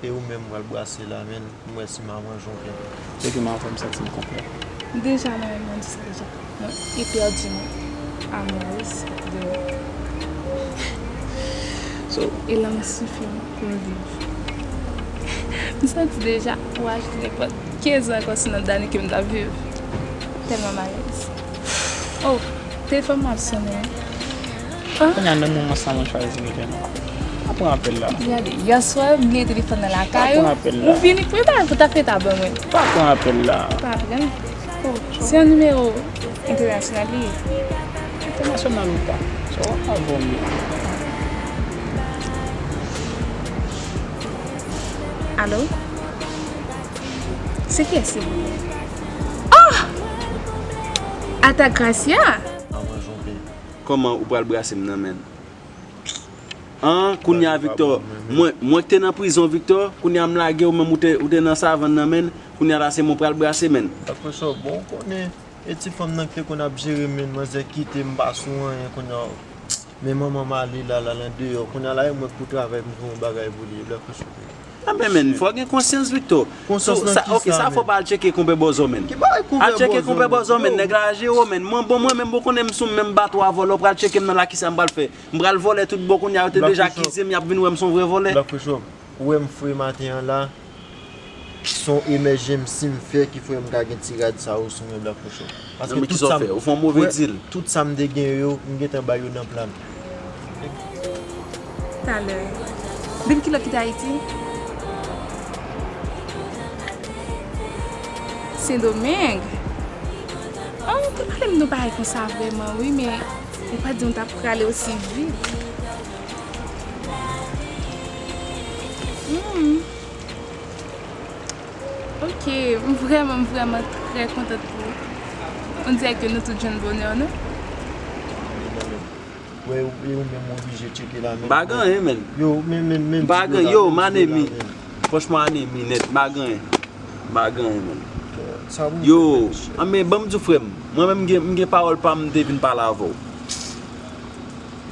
e ou menm m pral brase la, menn, pou m wè si m a vanje w byen. Se ke m a fè m santi m konplè. Deja, mwen menm, mwen di sa deja. Mwen epèdi mwen. Amoureuse de ou. So, e la m sifi m pou m viv. M santi deja, ou achte nenpòt kenz an ankò sou nòt dane ke m t ap viv. Tèlman m alèz. Oh, telefòn mwen ap sonnen. Ah. Kounye a, nan moman sa, mwen chwazi rele nou. Pa pran apèl la. Gade, yèswa, m bliye telefòn nan lakay ou. Pa pran apèl la. Ou vini pou, e pa pou ta fè ta ban mwen. Pa pran apèl la. Pa pran. Oh, se yon nimewo entènasyonal li ye. Entènasyonal ou pa. Sa w ap avè w ye. Alo? Se kiyès, silvouplè? Oh! Altagracia! Kòman ou pral brase m nan, menn? An, kounye a, Victor, mwen, mwen k te nan prizon, Victor, kounye a m lage w, menm ou te, ou te nan savann nan, menn, kounye a la se mwen pral brase, menn. Black Fresh Up, bon, ou konnen, e ti fanm nan ki te konn ap jere m, menn, manzè kite m, m pa sou anyen, kounye a, men manman m ale la, l al andeyò, kounye a la, e mwen k pou travay pou m fè yon bagay pou li, Black Fresh Up. A, men, menn, fò w gen konsyans, Victor. Konsyans nan kisa, menn? Ok, sa fò w pa al tcheke konpè Bòzò, menn. Ki bagay konpè Bòzò? Al tcheke konpè Bòzò, menn, nèg la jere w, menn. Mwen, bon, mwen menm, bon, konnen m sou menm bato a vòlè, w pral tcheke m nan la, kisa m pral fè? M pral vòlè tout bò kounye a, yo te deja akize m, y ap vin wè m se yon vrè vòlè. Black Fresh Up, ou wè m fre maten an la, se yon emèjemsi m fè ki fè m ka gen ti rad sa yo sou mwen, Black Fresh Up. Paske tout sa m, ou fè yon move dil. Tout sa m te gen yo, m gentan bay yo nan pla m. Talè. Depi kilè w kite Ayiti? Sendomeng. Oh, ou te pale m nou bagay konsa vrèman, wi, men ou pa di m t ap prale osi vit. Hmm. Ok, m vrèman, m vrèman trè kontan pou ou. On dirè ke nou tout jwenn bonè, non? Wè, e ou menm ou oblije tcheke la, menn. M pa gen anyen, menn. Yo, men, men, men, m pa gen anyen, yo, m anemi. Franchman, anemi nèt, m pa gen anyen. M pa gen anyen, menn. Yo, an, men, ban m di w, frè m. Mwen menm, m gen, m gen pawòl pa m, m te vin pale avè w.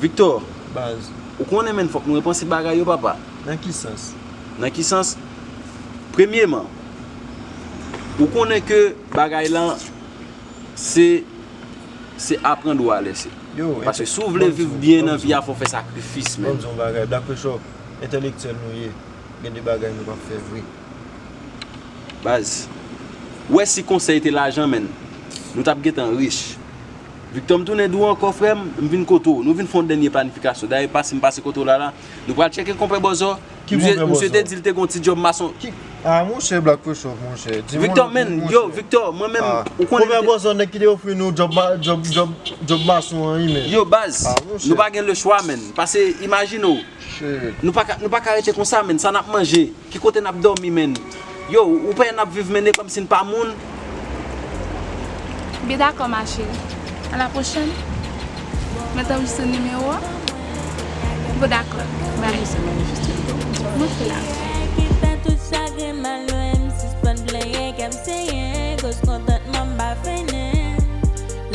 Victor, baz, ou konnen, menn, fòk nou repanse bagay yo, papa. Nan ki sans? Nan ki sans? Premyeman, ou konnen ke bagay lan, se, se aprann ou a lèse. Paske si w vle viv byen nan vi a, fò w fè sakrifis, menn. Ban m di w yon bagay, Black Fresh Up, entèlektyèl nou ye. Gen de bagay nou p ap fè vre. Baz, ou wè si konsèy te lajan, menn, nou t ap gentan rich. Victor, m tounen di w ankò, frè m, m vin kote w. Nou vin fè yon dènye planifikasyon. Dayè, pase m pase kote w la la. Nou pral tcheke konpè Bòzò. Ki Misye, konpè misye te Bòzò? Di l te gon ti djòb mason. Ki, ah, monchè, Black Pressure, monchè. Di Victor, mwen, men, monchè. Yo, Victor, mwen menm, ah, ou konnen konpè te Bòzò, nèg ki te ofri nou djòb ma-, djòb, djòb, djòb mason an, wi, men. Yo, baz, ah, monchè, nou pa gen le chwa, men. Pase, imajine w. Shit. Nou pa ka, nou pa ka rete konsa, men. Sa n ap manje? Ki kote n ap dòmi, men? Yo, ou pè n ap viv, men, e kòmsi n pa moun. Byen dakò, ma chérie. À la prochaine. Mwen t anrejistre nimewo a. Bon, dakò. Mwen anrejistre, mwen anrejistre. Mwen fè la. Ki fè tout chagren m al lwen, m sispann plenyen, kè m senyen, koz kontantman m pa fennen.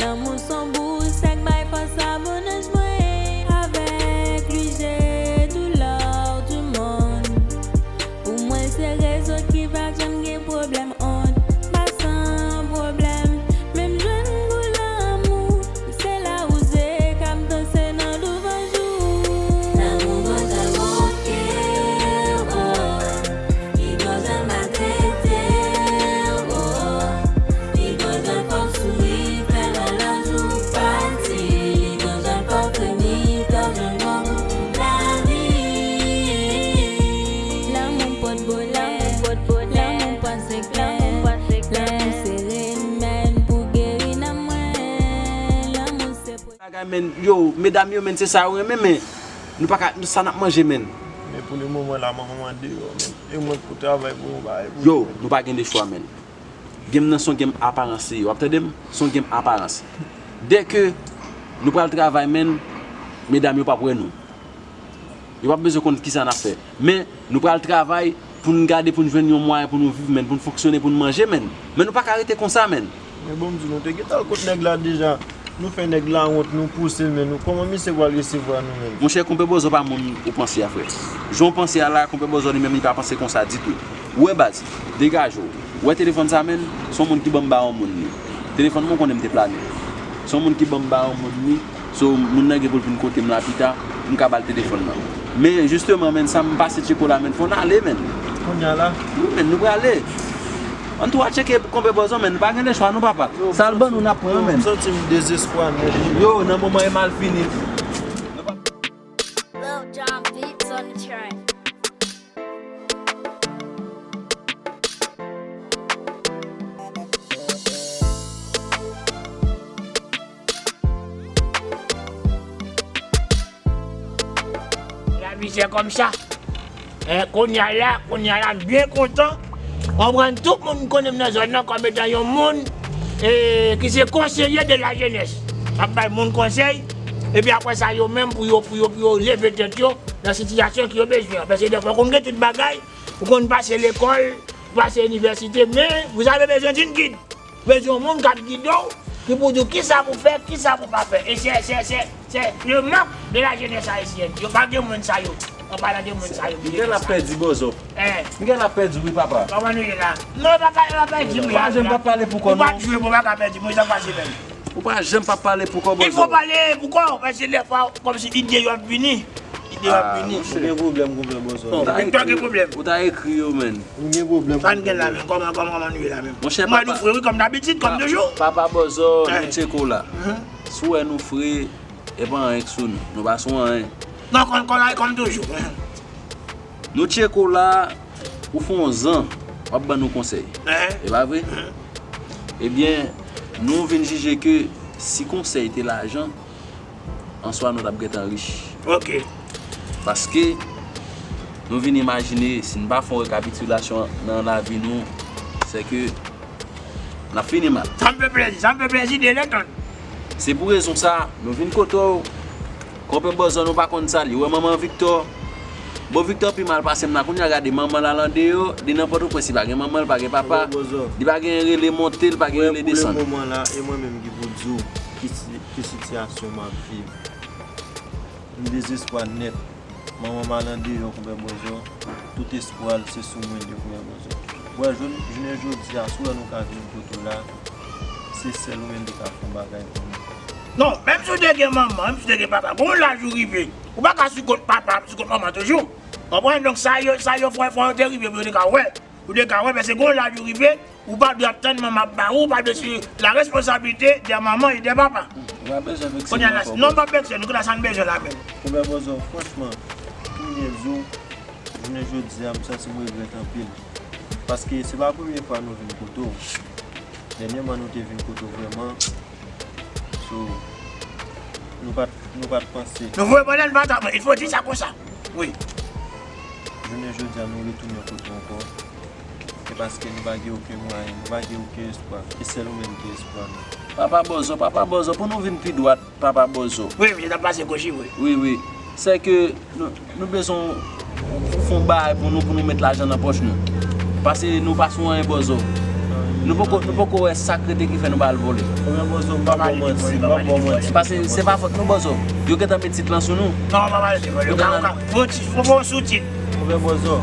Lanmou s on bouch sèk, bay fòs a bon anj mwen. Avèk li, j'ai tout l'or du monde. Pou mwen, se rezon ki pa janm gen pwoblèm. Ont, pa san pwoblèm. Men m jwenn gou lanmou. Se la ou se ka m danse nan douvan jou. Lanmou gon jan l gon kè, oh. Li gon jan l maltrete, oh. Li gon jan l fè w souri, fè lè lòt jou pati. Li gon jan l fè w fremi, fè w jwenn bon gou pou lavi. Lanmou pot bonè, lanmou panse klè, lanmou se remèd pou geri nanm mwen. Lanmou se Bagay, men, yo, medam yo, men, se sa yo renmen, men nou pa ka, sa n ap manje, men. Men pou le moman la, manman m andeyò, men. E mwen k pou travay pou yon bagay pou yo, men. Yo, nou pa gen de chwa, men. Game nan se yon game aparans li ye, w ap tande m? Se yon game aparans. Dèke nou pral travay, men, medam yo p ap wè nou. Yo p ap bezwen konn kisa n ap fè. Men, nou pral travay pou n gade, pou n jwenn yon mwayen pou nou viv, men, pou n fonksyone, pou n manje, men. Men nou pa ka rete konsa, men. Men bon, m di nou, te gentan al kot nèg la deja. Nou fè nèg la wont, nou pouse l, men nou, kòman misye pral resevwa nou, men? Monchè, konpè Bòzò pa moun ou panse a, frè. Jan w panse a la, konpè Bòzò li menm, li pa panse konsa ditou. Ou wè baz, degaje w. Ou wè telefòn sa, men, se yon moun ki ban m ba yon moun li. Telefòn mwen, ou konnen m te plane. Se yon moun ki ban m ba yon moun li. So, moun nan gen pou l vin kote m la pita, m ka ba l telefòn nan. Men, jisteman, men, sa m pase Tcheko la, men, fò n ale, men. Kounye a la? Wi, men, nou prale. Ann tou a tcheke konpè Bòzò, men, nou pa gen lechwa, non, papa. Sa l ban nou, n ap pran, men. M santi m dezespwa nèt. Yo, nan moman e mal fini. Lil Jon Beats on the track. Lamizè kòmsa. Eh, kounye a la, kounye a la, m byen kontan. Konprann tout moun ki konnen m nan zòn nan kòm etan yon moun, eh, ki se konseye de la jenès. M ap bay moun konsèy, epi apre sa, yo menm pou yo, pou yo, pou yo leve tèt yo nan sitiyasyon ke yo bezwen an. Paske dèfwa, ou konn gen tout bagay, ou konn pase lekòl, ou pase inivèsite, men vous avez besoin d'une guide. Ou bezwen yon moun k ap gide w, ki pou di w kisa pou fè, kisa pou pa fè. E se, se, se, se le manque de la jeunesse haïtienne. Yo pa gen moun sa yo. An palan de moun sa yo ki gen sa. Miguel ap pèdi Bòzò. Eh. Miguel ap pèdi wi, papa. Kòman nou ye la? Non, papa, yo pa pèdi wi. Ou pa janm p ap pale pou kò, non. Ou pa jwe pou pa ka pèdi, mwen, sa pase menm. Ou pa janm p ap pale pou kò, Bòzò. Il faut parler pour kò, paske dèfwa, kòmsi ide yo ap vini. Ide yo ap vini. Ah, monchè. Ou gen pwoblèm, konpè Bòzò. Bon, Victor gen pwoblèm. Ou ta ekri yo, men. Ou gen pwoblèm. Sa n gen la, men, kòman, kòman, kòman nou ye la, men? Monchè, papa. Mwen, nou fre, wi, kòm dabitid, kòm toujou. Papa Bòzò, nou tcheko la. Si w wè nou fre, e pa anyen k sou nou. Nou pa sou anyen. Non, kòm, kòm, kòm toujou. Nou tcheko la, ou fè yon zan, w ap ban nou konsèy. Eh. E pa vre? Eh. Ebyen, nou vin jije ke si konsèy te lajan, answa nou t ap gentan rich. Ok. Paske nou vin imajine, si n pa fè yon rekapitilasyon nan lavi nou, se ke n ap fini mal. Sa m fè plezi, sa m fè plezi de lè tann. Se pou rezon sa, nou vin kote w. Konpè Bòzò, nou pa konn sa, li wè manman Victor. Bon, Victor pi mal pase m la. Kounye a gade manman l al andeyò, li nan Pòtoprens, li pa gen manman, li pa gen papa. Konpè Bòzò. Li pa gen rele monte, li pa gen rele desann. Pou le moman la, e mwen menm ki pou di w ki si-, ki sitiyasyon m ap viv. M dezespwa nèt. Manman m al andeyò, konpè Bòzò. Tout espwa l se sou mwen li ye, konpè Bòzò. Bon, jounen, jounen jodi a, si w wè nou ka vin kote w la, se sèl ou menm ki ka fè yon bagay pou nou. Non, menm si w te gen manman, menm si w te gen papa, gon laj ou rive, ou pa ka sou kont papa, sou kont manman toujou. Konprann? Donk, sa yo, sa yo fè, fò yo te rive pou yo te ka wè. Ou te ka wè, paske gon laj ou rive, ou pa dwe ap tann manman ap ba ou, ou pa dwe sou la responsabilité des mamans et des papas. Ou pa bezwen vekse m ankò, Bòzò. Kounye a la, non, pa vekse, nou konn sa n bezwen la menm. Konpè Bòzò, franchman, pou m byen di w, Jounen jodi a, m santi m regrèt anpil. Paske se pa premye fwa nou vin kote w. Dènyèman, nou te vin kote w vrèman. So, nou pa t, nou pa t panse. Nou voye bòlè, nou pa t ap, il faut dire ça comme ça. Wi. Jounen jodi a, nou retounen kote w ankò. Se paske nou pa gen okenn mwayen, nou pa gen okenn espwa. Se sèl ou menm ki espwa nou. Papa Bòzò, Papa Bòzò, pou nou vin pi dwat, Papa Bòzò. Wi, misye t ap pase goch li, wi. Wi, wi. Se ke nou, nou bezwen fè yon bagay pou nou, pou nou met lajan nan pòch nou. Paske nou pa sou anyen, Bòzò. Nou poko, nou poko wè sa k rete ki fè nou ba l vòlè. Ebyen, Bòzò, m pa ba w manti, m pa ba w manti. Paske se pa fòt nou, Bòzò. Yo gentan met tit lan sou nou. Non, pa pale de vòlè. Yo ka, ka. Fon ti, fon, fon sou tit. Ebyen, Bòzò,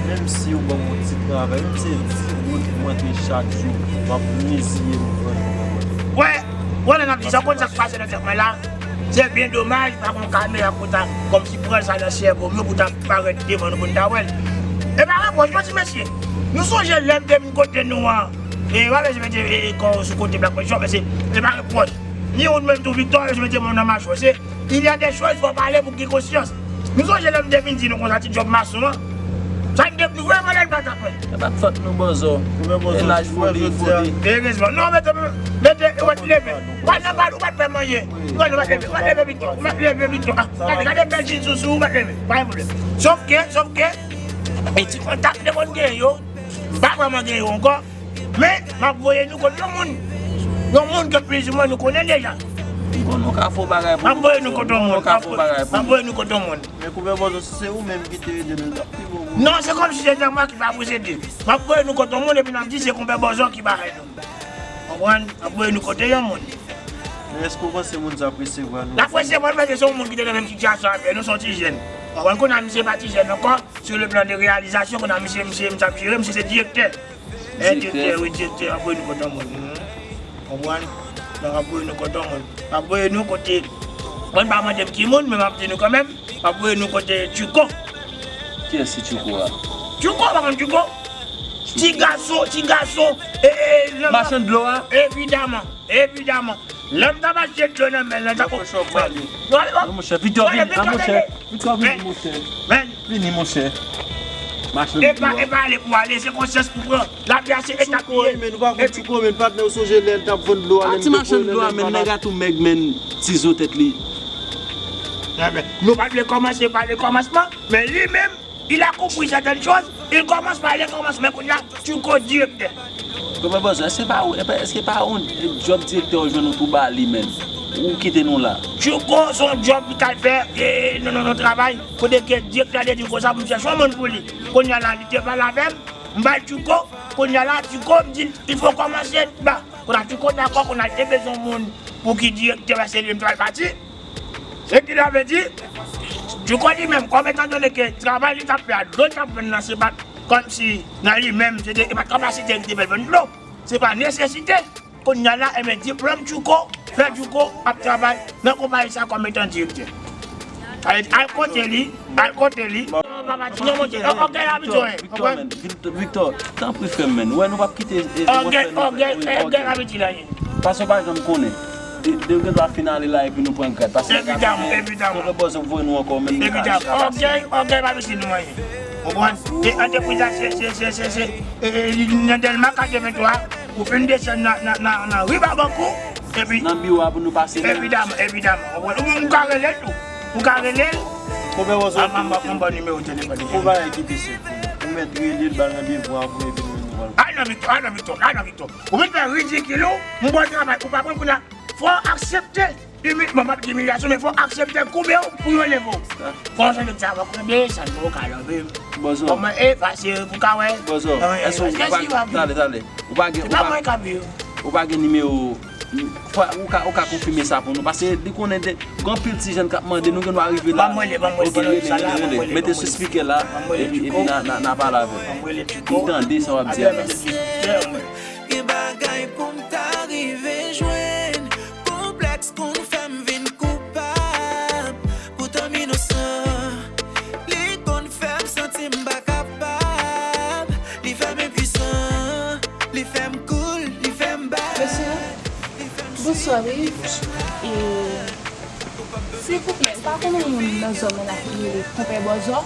menm si w ban m yon ti travay, menm si se ti goud m antre chak jou, m ap reziye m pran l. Wè, wè, lè n ap di sa, w konn sa k pase nan tèt mwen la? Se byen domaj, pa gen yon kamera pou ta kòmsi pran sa nan sèvo m yo pou ta parèt devan nou pou n ta wè l. E pa repwòch non ti mesye. Nou sonje lè m te vin kote nou an, e w ap mete kò w sou kote Black Pressure, mesye, e pa repwòch. Ni ou menm tou Victor, yo mete men w nan mache w, se, il y a des choses, fò pale pou ki konsyans. Nou sonje lè m te vin di nou konsa ti djòb mason an? Sa n te, nou vrèman lè n pa t ap fè. E pa t fòt nou, Bòzò. E laj vole, vole. Erezman. Non, mete, mete, ou pa t leve. Ou pa t nan bal, ou pa t fè m anyen. Ou pa t leve, ou pa t leve Victor. Ou pa t leve Victor. Ah, gade, gade bèl jin sou, sou, ou pa t leve. Pa gen pwoblèm. Sòf ke, sòf ke, e ti kontak te konn gen yo, m pa vrèman gen yo ankò. Men, m ap voye nou kot yon moun. Yon moun ke plizoumwen nou konnen deja. M konn nou ka fè yon bagay pou nou. M ap voye nou kot yon moun. M ap voye nou kot yon moun. Men Konpè Bòzò, si se ou menm ki te ede nou, l t ap pi bon pou nou. Non, se kòmsi se nèg mwen ki pa posede. M ap voye nou kot yon moun epi n ap di se Konpè Bòzò ki bagay nou. Konprann? M ap voye nou kote yon moun. Men èske w panse moun sa ap resevwa nou? L ap resevwa nou, paske se yon moun ki te nan menm sitiyasyon avè nou, se yon ti jèn. Konprann? Kounye a, misye pa ti jèn ankò, sur le plan de réalisation, kounye a, misye, misye, misye ap jere, misye se direktè. Eh, direktè, wi, direktè, ap voye nou kote yon moun. Konprann? Donk, ap voye nou kote yon moun. Ap voye nou kote, mwen pa mande m ki moun, men m ap di nou kanmenm, ap voye nou kote Tchouko. Kiyès se Tchouko a? Tchouko, pa konn Tchouko? Ti gason, ti gason, e, e, machann dlo a? Evidaman, evidaman. Lè m t ap achte dlo nan men l, nan tako. Non, monchè, Victor, vini, a, monchè. Victor, vini, monchè. Vini, monchè. Machann dlo a. E pa ale pou ale, se konsyans pou pran. Lavi a se etap li ye. Tchouko, men, ou pa konn Tchouko, men, patnè, ou sonje lè l t ap vann dlo a, a, ti machann dlo a, men, nèg la tou mèg, men, ti zo tèt li. Enben, nou pa t vle kòmanse pa le kòmansman, men li menm, il a compris certaines choses, il commence par le commencement, kounye a, Tchouko direktè. Konpè Bòzò, èske pa ou, èske pa yon djòb direktè ou jwenn ou tou ba li menm? Ou kite nou la? Tchouko, se yon djòb li t al fè, e, non, non, non, travay, kote ke direktè a te di m konsa pou m chèche yon moun pou li. Kounye a la, li te pale avè m, m ba l Tchouko, kounye a la, Tchouko, m di l, il faut commencer ba. Kounye a, Tchouko dakò, kounye a, li te bezwen yon moun pou ki direktè, paske li menm t al pati. Se ki sa vle di, Tchouko li menm, kòm etandone ke travay li t ap fè a, dlo li t ap vann nan, se pa t kòmsi nan li menm, se te, e pa t kapasite li te fè l vann dlo. Se pa nesesite. Kounye a la, enben, diplòm Tchouko fè Tchouko ap travay nan konpayi sa kòm etan direktè. Al, al kote li, al kote li. Ògèy abitye, Victor, men, Victor, Victor, tanpri frè m, men. Ou wè nou p ap kite, e, ògèy, ògèy, ògèy abitye la ye. Paske w pa janm konnen. De, de, gen dwa fin ale la epi nou pran grad. Paske evidaman, evidaman. Konpè Bòzò voye nou ankò, men nou ka. Evidaman. Ògèy, ògèy pa mete nou anyen. Konprann? E antrepriz la, se, se, se, se, se, e, e, li nan Dèlma katrevenntwa, ou fin desann nan, nan, nan, nan ri Babankou, epi nan biwo a pou nou pase. Evidaman, evidaman. Konprann? Ou, ou ka rele l tou. Ou ka rele l. Konpè Bòzò, an, an, an, an ban nimewo telefòn li. Ou pa ekite se pou ou mèt rele l, ba l randevou a pou epi nou, nou pral. Ay non, Victor, ay non, Victor, ay non, Victor. Ou vin fè ridikil ou, m ba w travay, ou pa konn kounye a, fò w aksepte. Imil-, bon, m ap di imilyasyon, men fò w aksepte koube w pou yo leve w. Fò w sonje sa, fò w koube, sa n pou w ka leve. Bòzò. Kòman e fasil pou w ka wè. Bòzò, èske w pa, tande, tande. Ou pa gen, ou pa, ou pa gen nimewo, fò, ou ka, ou ka konfime sa pou nou, paske li konnen de, gen anpil ti jèn k ap mande, nou gen dwa rive la. Ban m rele, ban m rele, ok, rele, rele, rele. Mete sou spikè la, epi, epi n a, n a, n a pale avè l. Li tande sa w ap di a la. Gen bagay pou m ta rive jwenn. Konplèks konn fè m vin koupab. Poutan m inosan. Li konn fè m santi m pa kapab. Li fè m enpwisan. Li fè m koul. Li fè m bay. Mesye, bonswa, wi. E, silvouplè, ou pa konn yon moun nan zòn nan la ki rele Konpè Bòzò?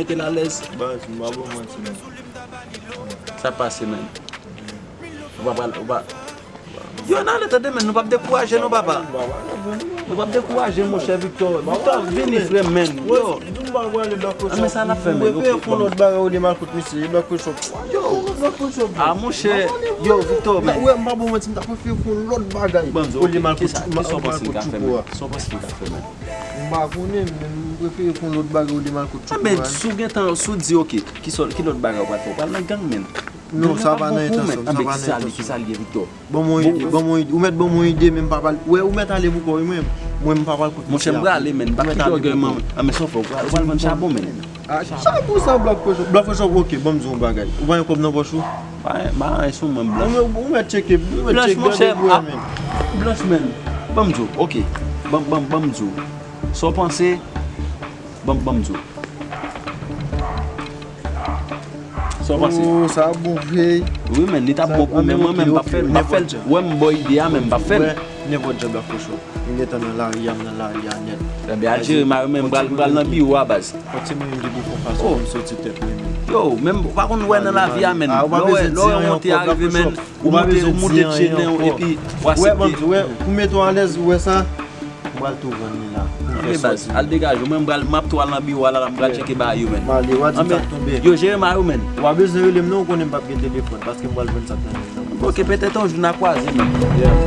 mete l alèz. Baz, m pa ba w manti, men. Sa pase, men. Ou pa pral, ou pa. Yo, n ale tande, men, nou p ap dekouraje, non, papa. Nou p ap dekouraje, monchè Victor. Victor, vini, frè, men. Yo. Di m pa prale Black Ocean. Ah, men sa n ap fè, men. Mwen peye pou lòt bagay olye m al kot misye, Black Ocean. Yo. Ah, monchè. Yo, Victor, men. Wè, m pa ba w manti, m ta prefere pou lòt bagay. Bon, Olye m al ki kot sa, ki sa w panse m ka fè, men? Ki sa w panse m ka fè, men? M pa konnen, men m prefere pou lòt bagay olye m al kot Ah, men, si w gentan, si w di, ok, ki sòl, ki lòt bagay w pral fè? W pral nan gang, men. Non, sa pa nan entansyon, sa pa nan Ki sa li, entansyon. Ki sa li ye, Victor? Ban mwen ide, ban mwen ide, ou mèt ban mwen ide, men m pa pral. Wè, ou mèt ale pou kò w, men mwen m pa pral kote. Monchè, m prale, men. M pa kite ògèy, man. Ah, men sa w fè, w pral vann chabon, men. Ah, chabon sa, Black Ocean. Black Ocean, ok, ban m di w yon bagay. Ou pa gen kòb nan pòch ou? Pa, pa anyen sou mwen, blanch. Ou mèt tcheke, ou mèt Blanch, tcheke monchè, gade pou ah, men. Blanch, men. Ban m di w, ok. Ban, ban, ban m di w. Sa w panse? Ban, ban m di w. Sa w panse? Oh, sa bon vre. Wi, men, li t ap bon pou mwen, mwen, men m p ap fè l, m p ap fè l. Wè, m ba w ide a, men m p ap fè l. Nenpòt jan Black Fresh Shop. M gentan nan lari a, m nan lari a nèt. Ebyen, al jere mari w, men m pral, m pral nan biwo a, baz. Fò ti mwen gen pou fè fason pou m soti tèt mwen menm. Yo, menm ou pa konn wè nan lavi a, menn. Lè w wè, lè w wè yon te arive, menn, ou monte, ou monte tchenen w, epi w aksepte. Wè, pou mete w alèz, ou wè sa? M pral tou vann li la. Pou fè sòti. Al degaje w, mwen m pral, m ap tou al nan biwo a la, la m pral tcheke bagay yo, menn. M ale, w a di m sa k tonbe. Yo, jere mari w, menn. W a bezwen rele m non, ou konnen m p ap gen telefòn, paske m pral vann sa k nan men m nan. Ok, petèt yon jou n a kwaze, menn. Yeah.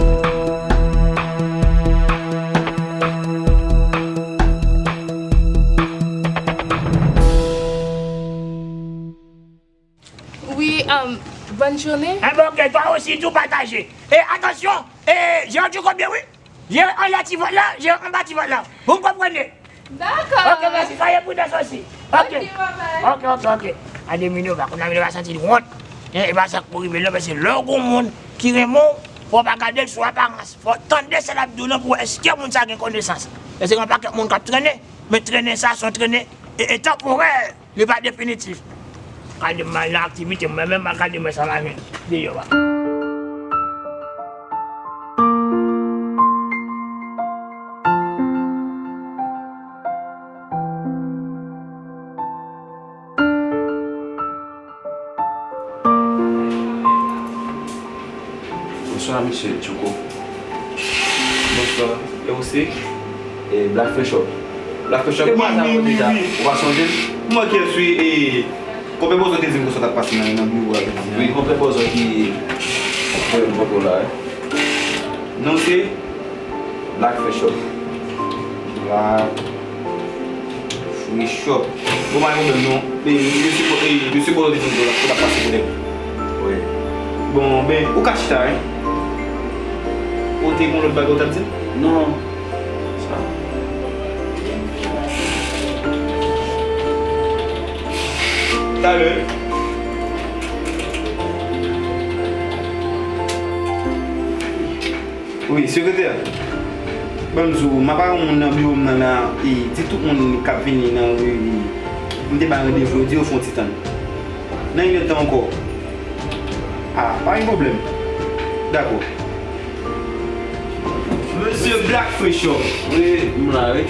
Wi, um, bòn jounen. Enben, ok, toi aussi, tou pataje. E atansyon, e, jere ti kote byen, wi. Jere anlè ti vant lan, jere anba ti vant lan. Vous me comprenez? Dakò. Ok, mèsi. Soyez prudents aussi. Ok. Ok, ok, ok. A de Minerva, konn a Minerva santi l wont. E, e pa sa k pou rive l non, men se lè w gon moun ki renmen w, fò w pa gade l sou aparans. Fò w tande sa l ap di w lan pou w wè èske moun sa gen konesans. Paske gen yon pakèt moun k ap trennen, men trennen sa se yon trennen e, e tanporè. Li pa definitif. Gade m al nan aktivite m, mwen menm, gade mwen sa m al jwenn deyò a. Bonswa, mesye Djouko. Bonswa. E ou se? E Black Fresh Shop. Black Fresh Shop, mwen sa konn deja. Ou pa sonje m? Mwen kiyès wi, e, konpè Bòzò te di m konsa w t ap pase nan, nan biwo a jodi a. Wi, konpè Bòzò ki voye m kote w la, wi. Non w se? Black Fresh Shop. Black Fresh Shop. Bon, pa gen pwoblèm non. E, mesye Bò-, e, mesye Bòzò te di m konsa w t ap pase kote m. Wi. Bon, ben, ou ka chita, wi. Ou te gen yon lòt bagay ou t ap di m? Non. Sa. Talè. Wi, sekretè. Ban m di w, m ap al yon moun nan biwo m nan la, e di tout moun k ap vini nan, e, m te ba randevou yo, di yo fè yon ti tann. Nan inèdtan ankò. A, pa gen pwoblèm. Dakò. Mesye Black Fresh Shop. Wi, m la, wi.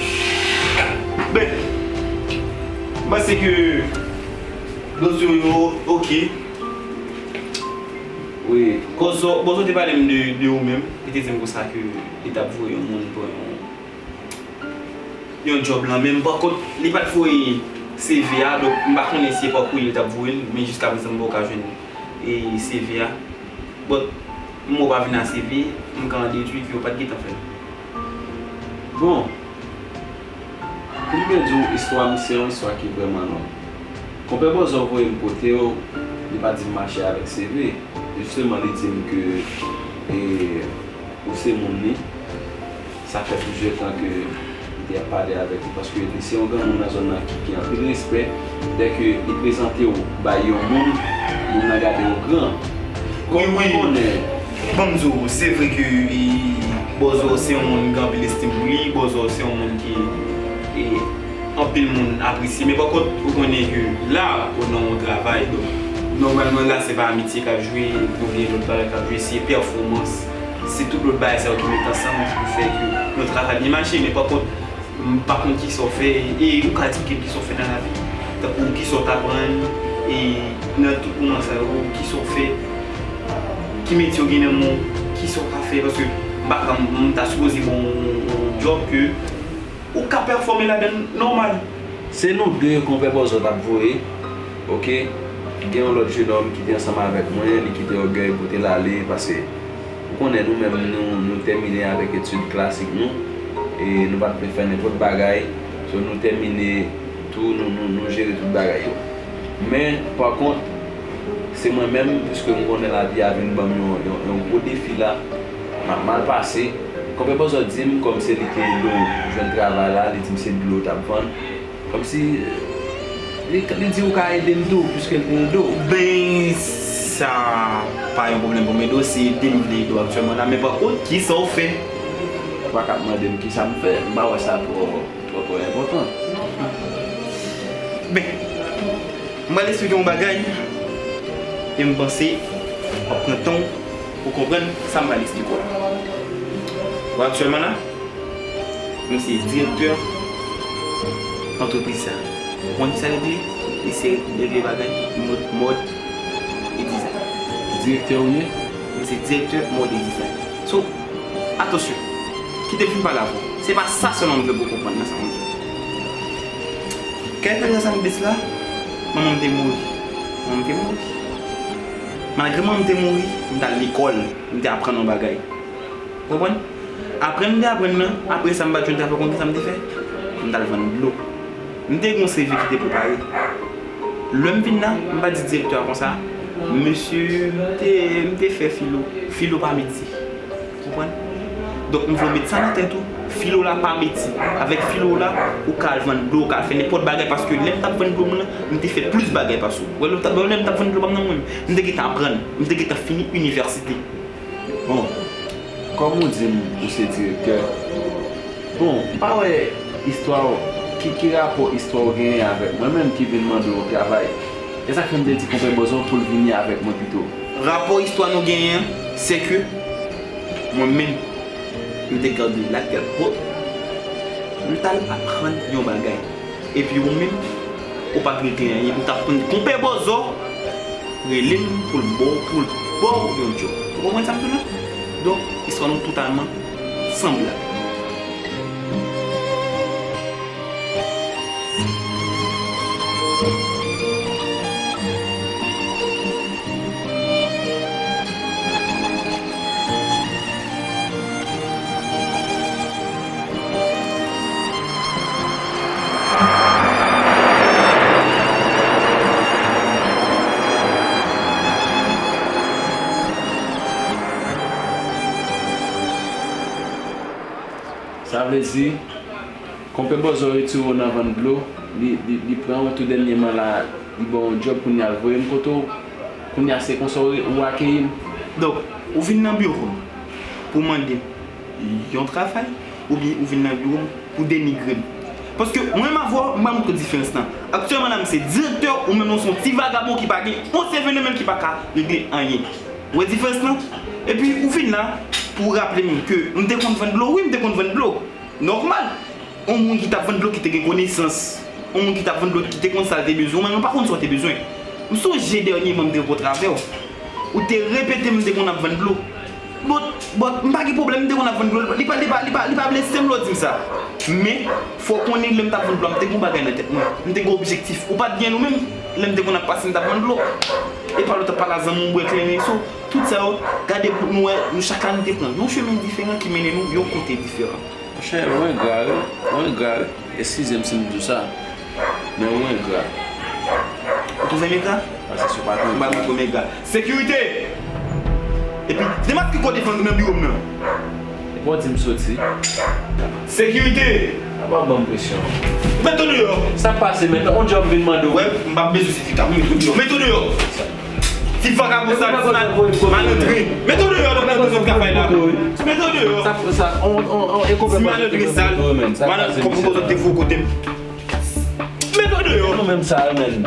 Ben, m panse ke dosye w yo oke. Wi. Bòzò, Bòzò te pale m de, de ou menm. Li te di m konsa ke li t ap voye yon moun pou yon yon djòb lan, men m pa kont, li pa t voye C V a, donk m pa konnen si se pa kourye li t ap voye l, men jiska prezan m poko ka jwenn, e, C V a. But, m wè w pa vin a C V, m ka an dedui ke w pa t gentan fè l. Bon, pou m byen di w, istwa m se yon istwa ki vrèman long. Konpè Bòzò voye m kote w, li pa di m mache avèk C V. Jisteman, li di m ke, e, ou se moun li. Sa fè plizyè tan ke m te ap pale avèk li, paske li se yon granmoun nan zòn nan ki gen anpil respè. Dèke li prezante w bay yon moun, moun nan gade w gran. Kòm ou konnen. Ban m di w, se vre ke, e, Bòzò se yon moun ki gen anpil estim pou li, Bòzò se yon moun ke, e, anpil moun apresye. Men pa kont, ou konnen ke la, ou nan yon travay, donk, nòmalman la, se pa amitye k ap jwe, oubyen lòt bagay k ap jwe, se pèfòmans. Se tout lòt bagay sa yo ki met ansanm pou fè ke yon travay byen mache, men pa kont, m pa konn kisa w fè, e ou ka eksplike m kisa w fè nan lavi, tankou kisa w t aprann, e nan tout moman sa yo, kisa w fè, ki metye w gen nan men w, kisa w ka fè, paske m pa ka, m ta sipoze ba w yon, yon djòb ke ou ka pèfòme ladan l nòmal. Se nou de konpè Bòzò t ap voye, oke? Gen yon lòt jenòm ki te ansanm avèk mwen, li kite Ògèy pote l ale, paske ou konnen nou menm, nou, nou tèmine avèk etid klasik nou, e nou pa t vle fè nenpòt bagay, so nou tèmine tou, nou, nou, nou jere tout bagay yo. Men, pa kont, se mwen menm, piske m konnen lavi a vin ban m yon, yon, yon gwo defi la, m ap mal pase. Konpè Bòzò di m, kòm se li te ede w jwenn travay la, li di m se dlo w t ap vann. Kòmsi, li, li di ou ka ede m tou, piske l te ede w. Ben, sa pa yon pwoblèm pou m ede w, se ede m vle ede w aktyèlman la, men pa kont, kisa w fè? Ou pa ka ap mande m kisa m fè, m pa wè sa twò, twò, twò enpòtan. Ben, m pral eksplike w yon bagay, e m panse w ap pran tan w pou w konprann sa m pral eksplike w la. Bon, aktyèlman la, m se direktè antrepriz sa. Ou konn kisa l regle? Li se regle bagay mòd, mòd e dizay. Direktè ou ye? M se direktè mòd e dizay. So, atansyon. Kite m fin pale avè w. Se pa sa sèlman m vle pou w konprann nan sa m di w. Kèlke tan sa m di la, manman m te mouri. Manman m te mouri. Malgre manman m te mouri, m t al lekòl, m te aprann yon bagay. Ou konprann? Aprann m te aprann nan, apre sa m pa t jwenn travay, ou konn kisa m te fè? M t al vann dlo. M te gen yon C V ki te prepare. Lè m vin la, m pa di direktè a konsa, mesye, m te, m te fè filo. Filo pa metye. Ou konprann? Donk, m vle w met sa nan tèt ou. Filo la pa metye. Avèk filo la, ou ka al vann dlo, ou ka al fè nenpòt bagay, paske lè m t ap vann dlo m nan, m te fè plis bagay pase w. Wè, lè m t ap, lè m t ap vann dlo pa m nan mwen, m te gentan aprann. M te gentan fini inivèsite. Bon, kòm ou di m ou se direktè, bon, m pa wè istwa w, ki, ki rapò istwa w genyen avèk mwen menm ki vin mande w yon travay. E sa k fè m te di konpè Bòzò pou l vini avèk mwen pito. Rapò istwa nou genyen an, se ke mwen menm, m te gade latèt wot, m t al aprann yon bagay. Epi ou menm, ou pa t regle anyen. M t ap tann konpè Bòzò rele m pou l ba w, pou l ba w yon djòb. Ou konprann sa m di w la? Donk, istwa nou totalman sanblab. Sa vle di, konpè Bòzò retire w nan vann dlo, li, li, li pran w, tou dènyèman la, li ba w yon djòb, kounye a l voye m kote w, kounye a se konsa w, ou akeyi m. Donk, ou vin nan biwo m pou mande m yon travay, oubyen ou vin nan biwo m pou denigre m? Paske mwen menm avè w, m pa montre w diferans lan. Aktyèlman la, m se direktè, ou menm ou se yon ti vagabon ki pa gen yon C V nan men l, ki pa ka regle anyen. Ou wè diferans lan? Epi ou vin la pou w raple m ke m te konn vann dlo. Wi, m te konn vann dlo. Nòmal. Yon moun ki t ap vann dlo ki te gen konesans. Yon moun ki t ap vann dlo ki te konn sa l te bezwen. Ou menm ou pa konn sa w te bezwen. M sonje dènyèman m te rankontre avè w. Ou te repete m te konn ap vann dlo. But, but, m pa gen pwoblèm, m te konn ap vann dlo. Li pa, li pa, li pa, li pa blese m lè w di m sa. Men, fò w konnen lè m t ap vann dlo a, m te gen yon bagay nan tèt mwen. M te gen objektif. Ou pa t gen l ou menm. Lè m te konn ap pase, m t ap vann dlo. E pa lè w t ap pale a zanmi w, bwè kleren. So, tout sa yo, gade pou nou wè, nou chak la nou te pran yon chemen diferan ki mennen nou yon kote diferan. Monchè, ou engra wi, ou engra wi. Eskize m si m di w sa, men ou engra. Ou twouve m engra? Pase sou patron. M ba montre w m engra. Sekirite! Epi, demaske kote fanm nan biwo m nan. Epi w di m soti. Sekirite! Apa w ban m presyon? Mete w deyò! Sa k pase, men? On djòb m vin mande w. Wè, m p ap bezwen sètifika pou mete w deyò. Mete w deyò! Ti vagabon sal, ti mal, malandren. Mete w deyò, nan, nan, nan, nan, travay la. Mete w deyò. Sa, sa, on, on, on, e konpè. Ti malandren sal, malandren, konpè, konpè, te fou kote m. Mete w deyò. Nou menm sa, men.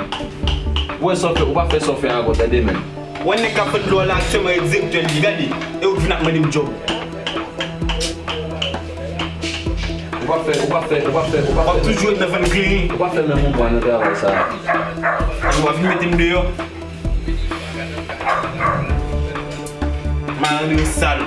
Ou wè sa w fè, ou pa fè sa w fè ankò, tande, men. Wè nèg k ap vann dlo a la, aktyèlman, e direktè li, gade. E ou k vin ap mande m djòb. Ou pa fè, ou pa fè, ou pa fè, ou pa fè. W ap toujou ret nan vann kleren. Ou pa fè menm yon mwa nan travay sa a. Ou pa vin mete m deyò. Malandren sal.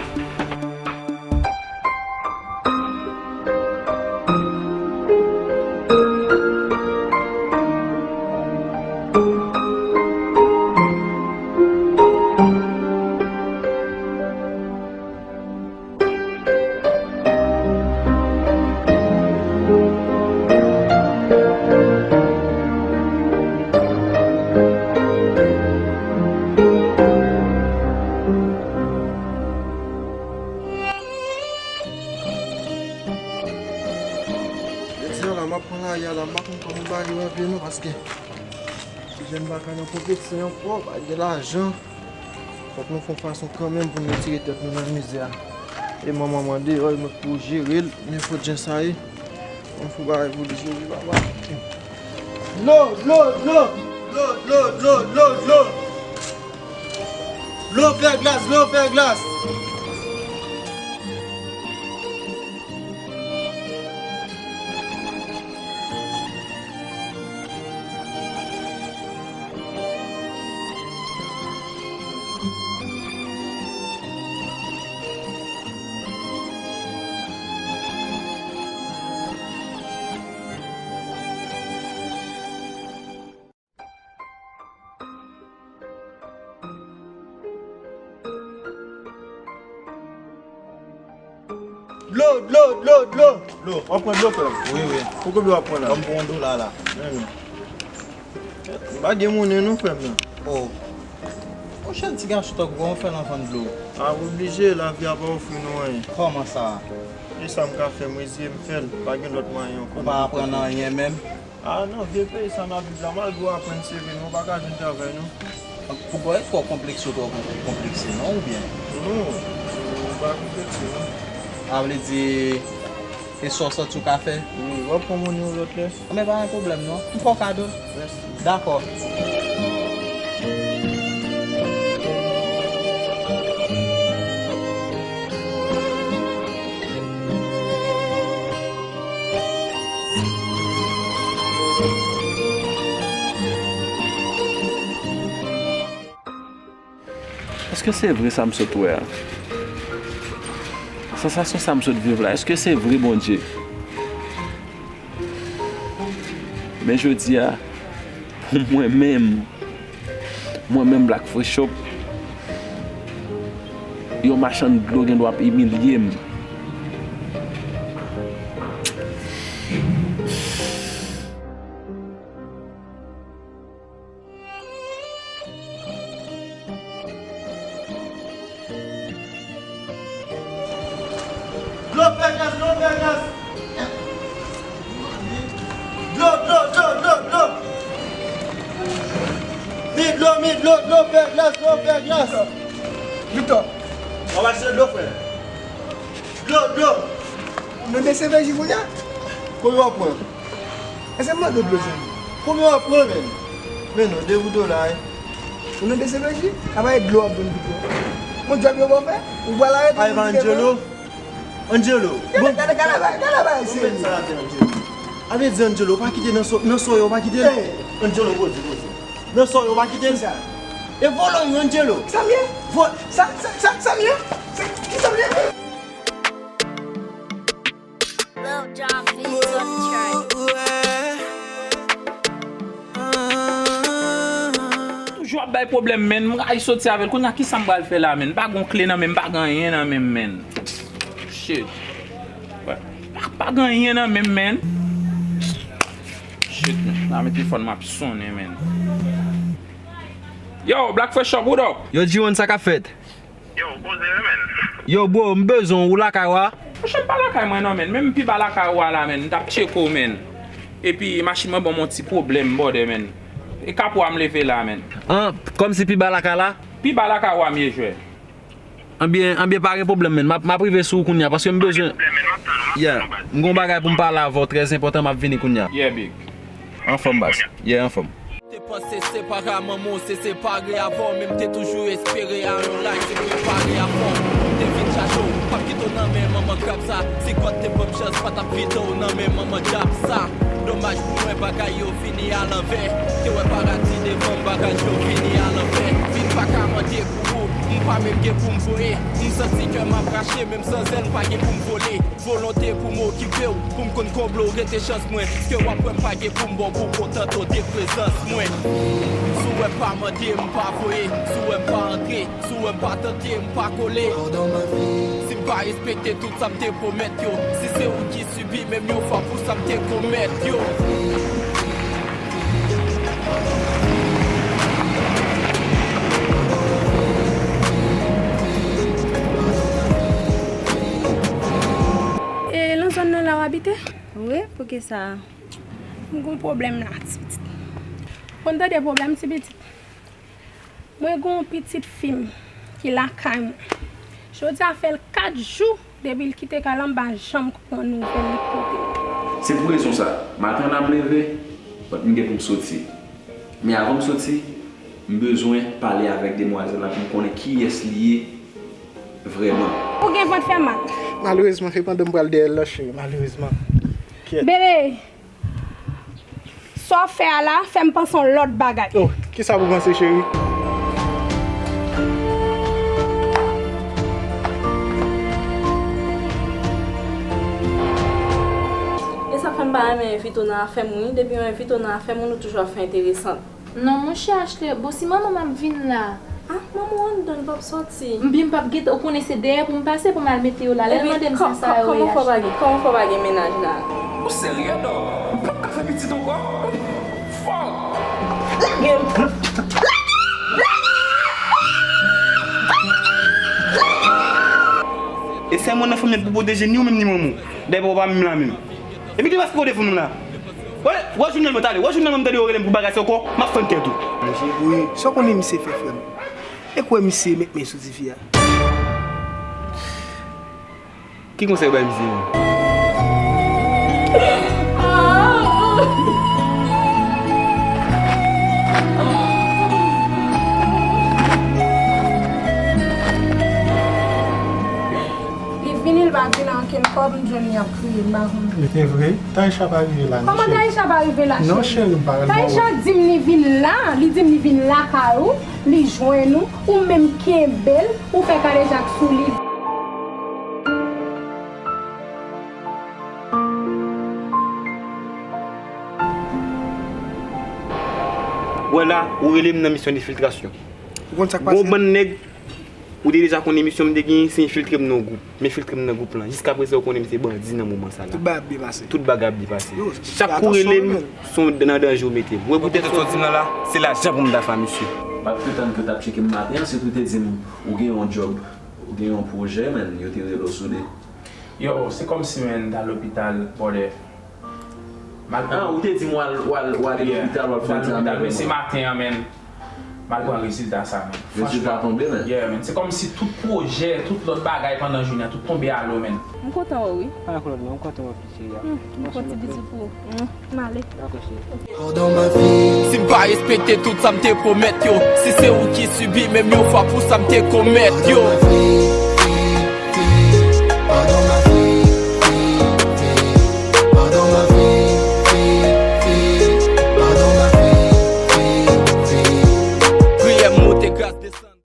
Jodi a la, m ap pran lari a la, m pa konn kòman bagay yo ap ye non, paske si jèn pa ka nan konpetisyon ankò, pa gen lajan. Fòk nou fè yon fason kanmenm pou n retire tèt nou nan mizè a. E manman m andeyò, e mwen k pou jere l, nenpòt jan sa ye. Mwen fè bagay pou li, Jezi, papa. Dlo, dlo, dlo! Dlo, dlo, dlo, dlo, dlo! Dlo, fè glas, dlo, fè glas! Dlo, dlo, dlo, dlo, dlo. W ap pran dlo, frè m? Wi, wi. Pou konbyen w ap pran la? Ban m pou yon dola la. Men non. M pa gen monnen non, frè m nan. Oh. Monchè, ti gason, tankou kòman w fè nan vann dlo? A, oblije, lavi a pa ofri nou anyen. Kòman sa? E sa m ka fè, m reziye m fè l. Pa gen lòt mwayen ankò. Ou pa aprann anyen menm? A non, vye peyi sa n ap viv la, malgre w aprann seve nou, ou pa ka jwenn travay non. Poukò e twò konplekse, w twò konplekse non, oubyen? Non, m pa konplekse non. A vle di, e sa w santi w ka fè? Wi, w ap pran monnen yon lòt lè. Men pa gen pwoblèm non. M fè w kado. Mèsi. Dakò. Èske se vre sa m sot wè a? Sansasyon sa m sot viv la, èske se vre, Bondye? Men jodi a, pou mwen menm, mwen menm Black Frechop, yon machann dlo gen dwa ap imilye m. Dlo, fè glas, dlo, fè glas. Dlo, dlo, dlo, dlo, dlo. Mi dlo, mi dlo, dlo, fè glas, dlo, fè glas. Victor. W ap achte dlo, frè? Dlo, dlo. Nou de C V J kounye a? Konbyen w ap pran? Èske m mande w dlo, zanmi? Konbyen w ap pran, menm? Men non, de pou dola, wi. Ou nan de C V J? Apa e dlo w ap vann pou dlo? Bon, djòb yo ba w fè? Ou pral arete moun ki gen Angelo? Angelo, gade, bon. Gade, gade, gade, gade, gade, bon, serye. Met sa atè, Angelo. A vle di, Angelo, w pa kite nan so, nan so yo, w pa kite l. Hey. Angelo, poze, poze. Nan so yo, w pa kite l. Kisa? E vòlò yo, Angelo. Sa m ye? Vò- Sa, sa, sa, sa m ye? Sa, ki sa m ye? Lil Jon Beats on the track. Toujou ap bay pwoblèm, menn. M rayi soti avè l. Kounye a, kisa m pral fè la, menn? M pa gon kle nan men m, m pa gen anyen nan men m, menn. Shit. Pa, pa gen anyen nan men m, menn. Shit, menn. La men telefòn m ap sonnen, menn. Yo, Black Fresh Shop, what up? Yo, G one, sa k ap fèt? Yo, poze wi, menn. Yo, bro, m bezwen w, ou lakay ou a? Monchè, m pa lakay mwen non, menn. Menm m pi ba lakay ou a la, menn. M t ap tcheke w, menn. Epi machin mwen ban m yon ti pwoblèm, brother, menn. E kapo a m leve la, menn. An, kòmsi pi ba lakay la? Pi ba lakay ou a m ye, jwè. Anbyen, anbyen, pa gen pwoblèm, menn. M ap, m ap rive sou ou kounye a, paske m bezwen. Pa gen pwoblèm, menn. M ap tann ou, m ap tann ou, baz. Yeah, m gon bagay pou m pale avè w, trè enpòtan, m ap vini kounye a. Yeah, big. Anfòm, baz. Yeah, anfòm. Te panse separe a manman w se separe avè w, men m te toujou espere a yon lay se prepare avè w. Te vin chache w, p ap kite w nan men manman krab sa. Si God te ban m chans, pa t ap kite w nan men manman dyab sa. Domaj pou mwen, bagay yo vini alanvè. Te wè paradi devan m, bagay yo vini alanvè. Vin pa ka mande pou ou, m pa menm gen pou m voye. M santi kè m ap rache, menm san zèl, m pa gen pou m vole. Volonte pou m okipe w, pou m konn konble w, rete chans mwen. Ske w ap wè m pa gen pou m ba w pou kontante w de prezans mwen. Si w wè m pa mande, m pa voye. Si w wè m pa antre, si w wè m pa tante, m pa kole. Si m pa respekte tout sa m te pwomèt yo, si se ou ki sibi menm yon fwa pou sa m te komèt yo. E nan zòn nan la w abite? Wi, poukisa? M gon pwoblèm la, ti pitit. Konn tande pwoblèm, ti pitit? Mwen gon pitit fi m ki lakay mwen. Jodi a fè l kat jou depi l kite kay la, m pa janm pran nouvèl li kote l. Se pou rezon sa, maten an ap leve, but m gen pou m soti. Men avan m soti, m bezwen pale avèk demwazèl la pou m konnen kiyès li ye vrèman. Ou gen vant fè mal. Malerezman, se pandan m pral dèyè l la, cheri, malerezman. Kyèt. Bebe, sa w ap fè a la, fè m panse yon lòt bagay. Oh, kisa pou panse, cheri? E sa fè m pa renmen envite w nan afè m, wi. Depi yo envite w nan afè m, nou toujou ap fè enteresan. Non, monchè Ashley, bon, si manman m ap vin la, Ah, manman w anndan, l p ap sòti. M byen, m p ap gentan, ou konnen se dèyè pou m pase, pou m al mete yo la. Lè l mande m sa, sa yo ye achte. Kòman fò pa gen, kòman fò pa gen mennaj la? Ou serye, dò? M p ap ka fè pitit ankò? Fuck! Lage m! E sèlman nan fanmi pou pwoteje ni ou menm ni manman w. Dayè papa pa menm la menm. Epi ki paske w defon moun la? Wè, wè jounal mwen talè, wè jounal mwen tande yo rele m pou bagay sa ankò, m ap fann tèt ou. Wi, sa w konnen misye fè frè m? E kwè misye met men sou tifi a. Ki konsèy w bay misye menm? Li vini, li pa vin ankenn kòb, m jwenn li ap kriye, m pa konn. E vre? Taïsha pa rive la, non, cheri. Kòman Taïsha pa rive la, cheri? Non, cheri, m pa wè l. Taïsha di m li vin la, li di m li vin lakay ou, li jwenn ou, ou menm kenbe l, ou fè kadejak sou li. Wè la, ou rele m nan misyon enfiltrasyon. Ou konn sa k pase? Gon bann nèg, ou te deja konnen misyon m te genyen, se enfiltre m nan gwoup. M enfiltre m nan gwoup lan. Jiskaprezan, ou konnen m se bandi nan moman sa la. Tout bagay ap byen pase. Tout bagay ap byen pase. Chak kou rele m, se nan danje ou mete m. Wè poutèt sa w di m nan la, se lajan pou m ta fè a misye. M ap tann ke w t ap tcheke m maten an, sitou w te di m ou gen yon djòb, ou gen yon pwojè, menn, yo te rele w sou li. Yo, se kòmsi, menn, m t al lopital, brother. M al pran... Ah, ou te di m w al, w al, w al lopital, w al fè yon ti analiz. Se maten an, menn. M al pran rezilta sa, menn. Rezilta tonbe, menn. Yeah, menn. Se kòmsi tout pwojè, tout lòt bagay pandan jounen an, tout tonbe alo, menn. M kontan wè w, wi. Pa gen pwoblèm, non, m kontan wè w tou, cheri. Hmm, m pran ti bizou pou ou. Hmm, m ale. Dakò, cheri. Si m pa respekte tout sa m te pwomèt yo, si se ou ki sibi menm yon fwa pou sa m te komèt yo.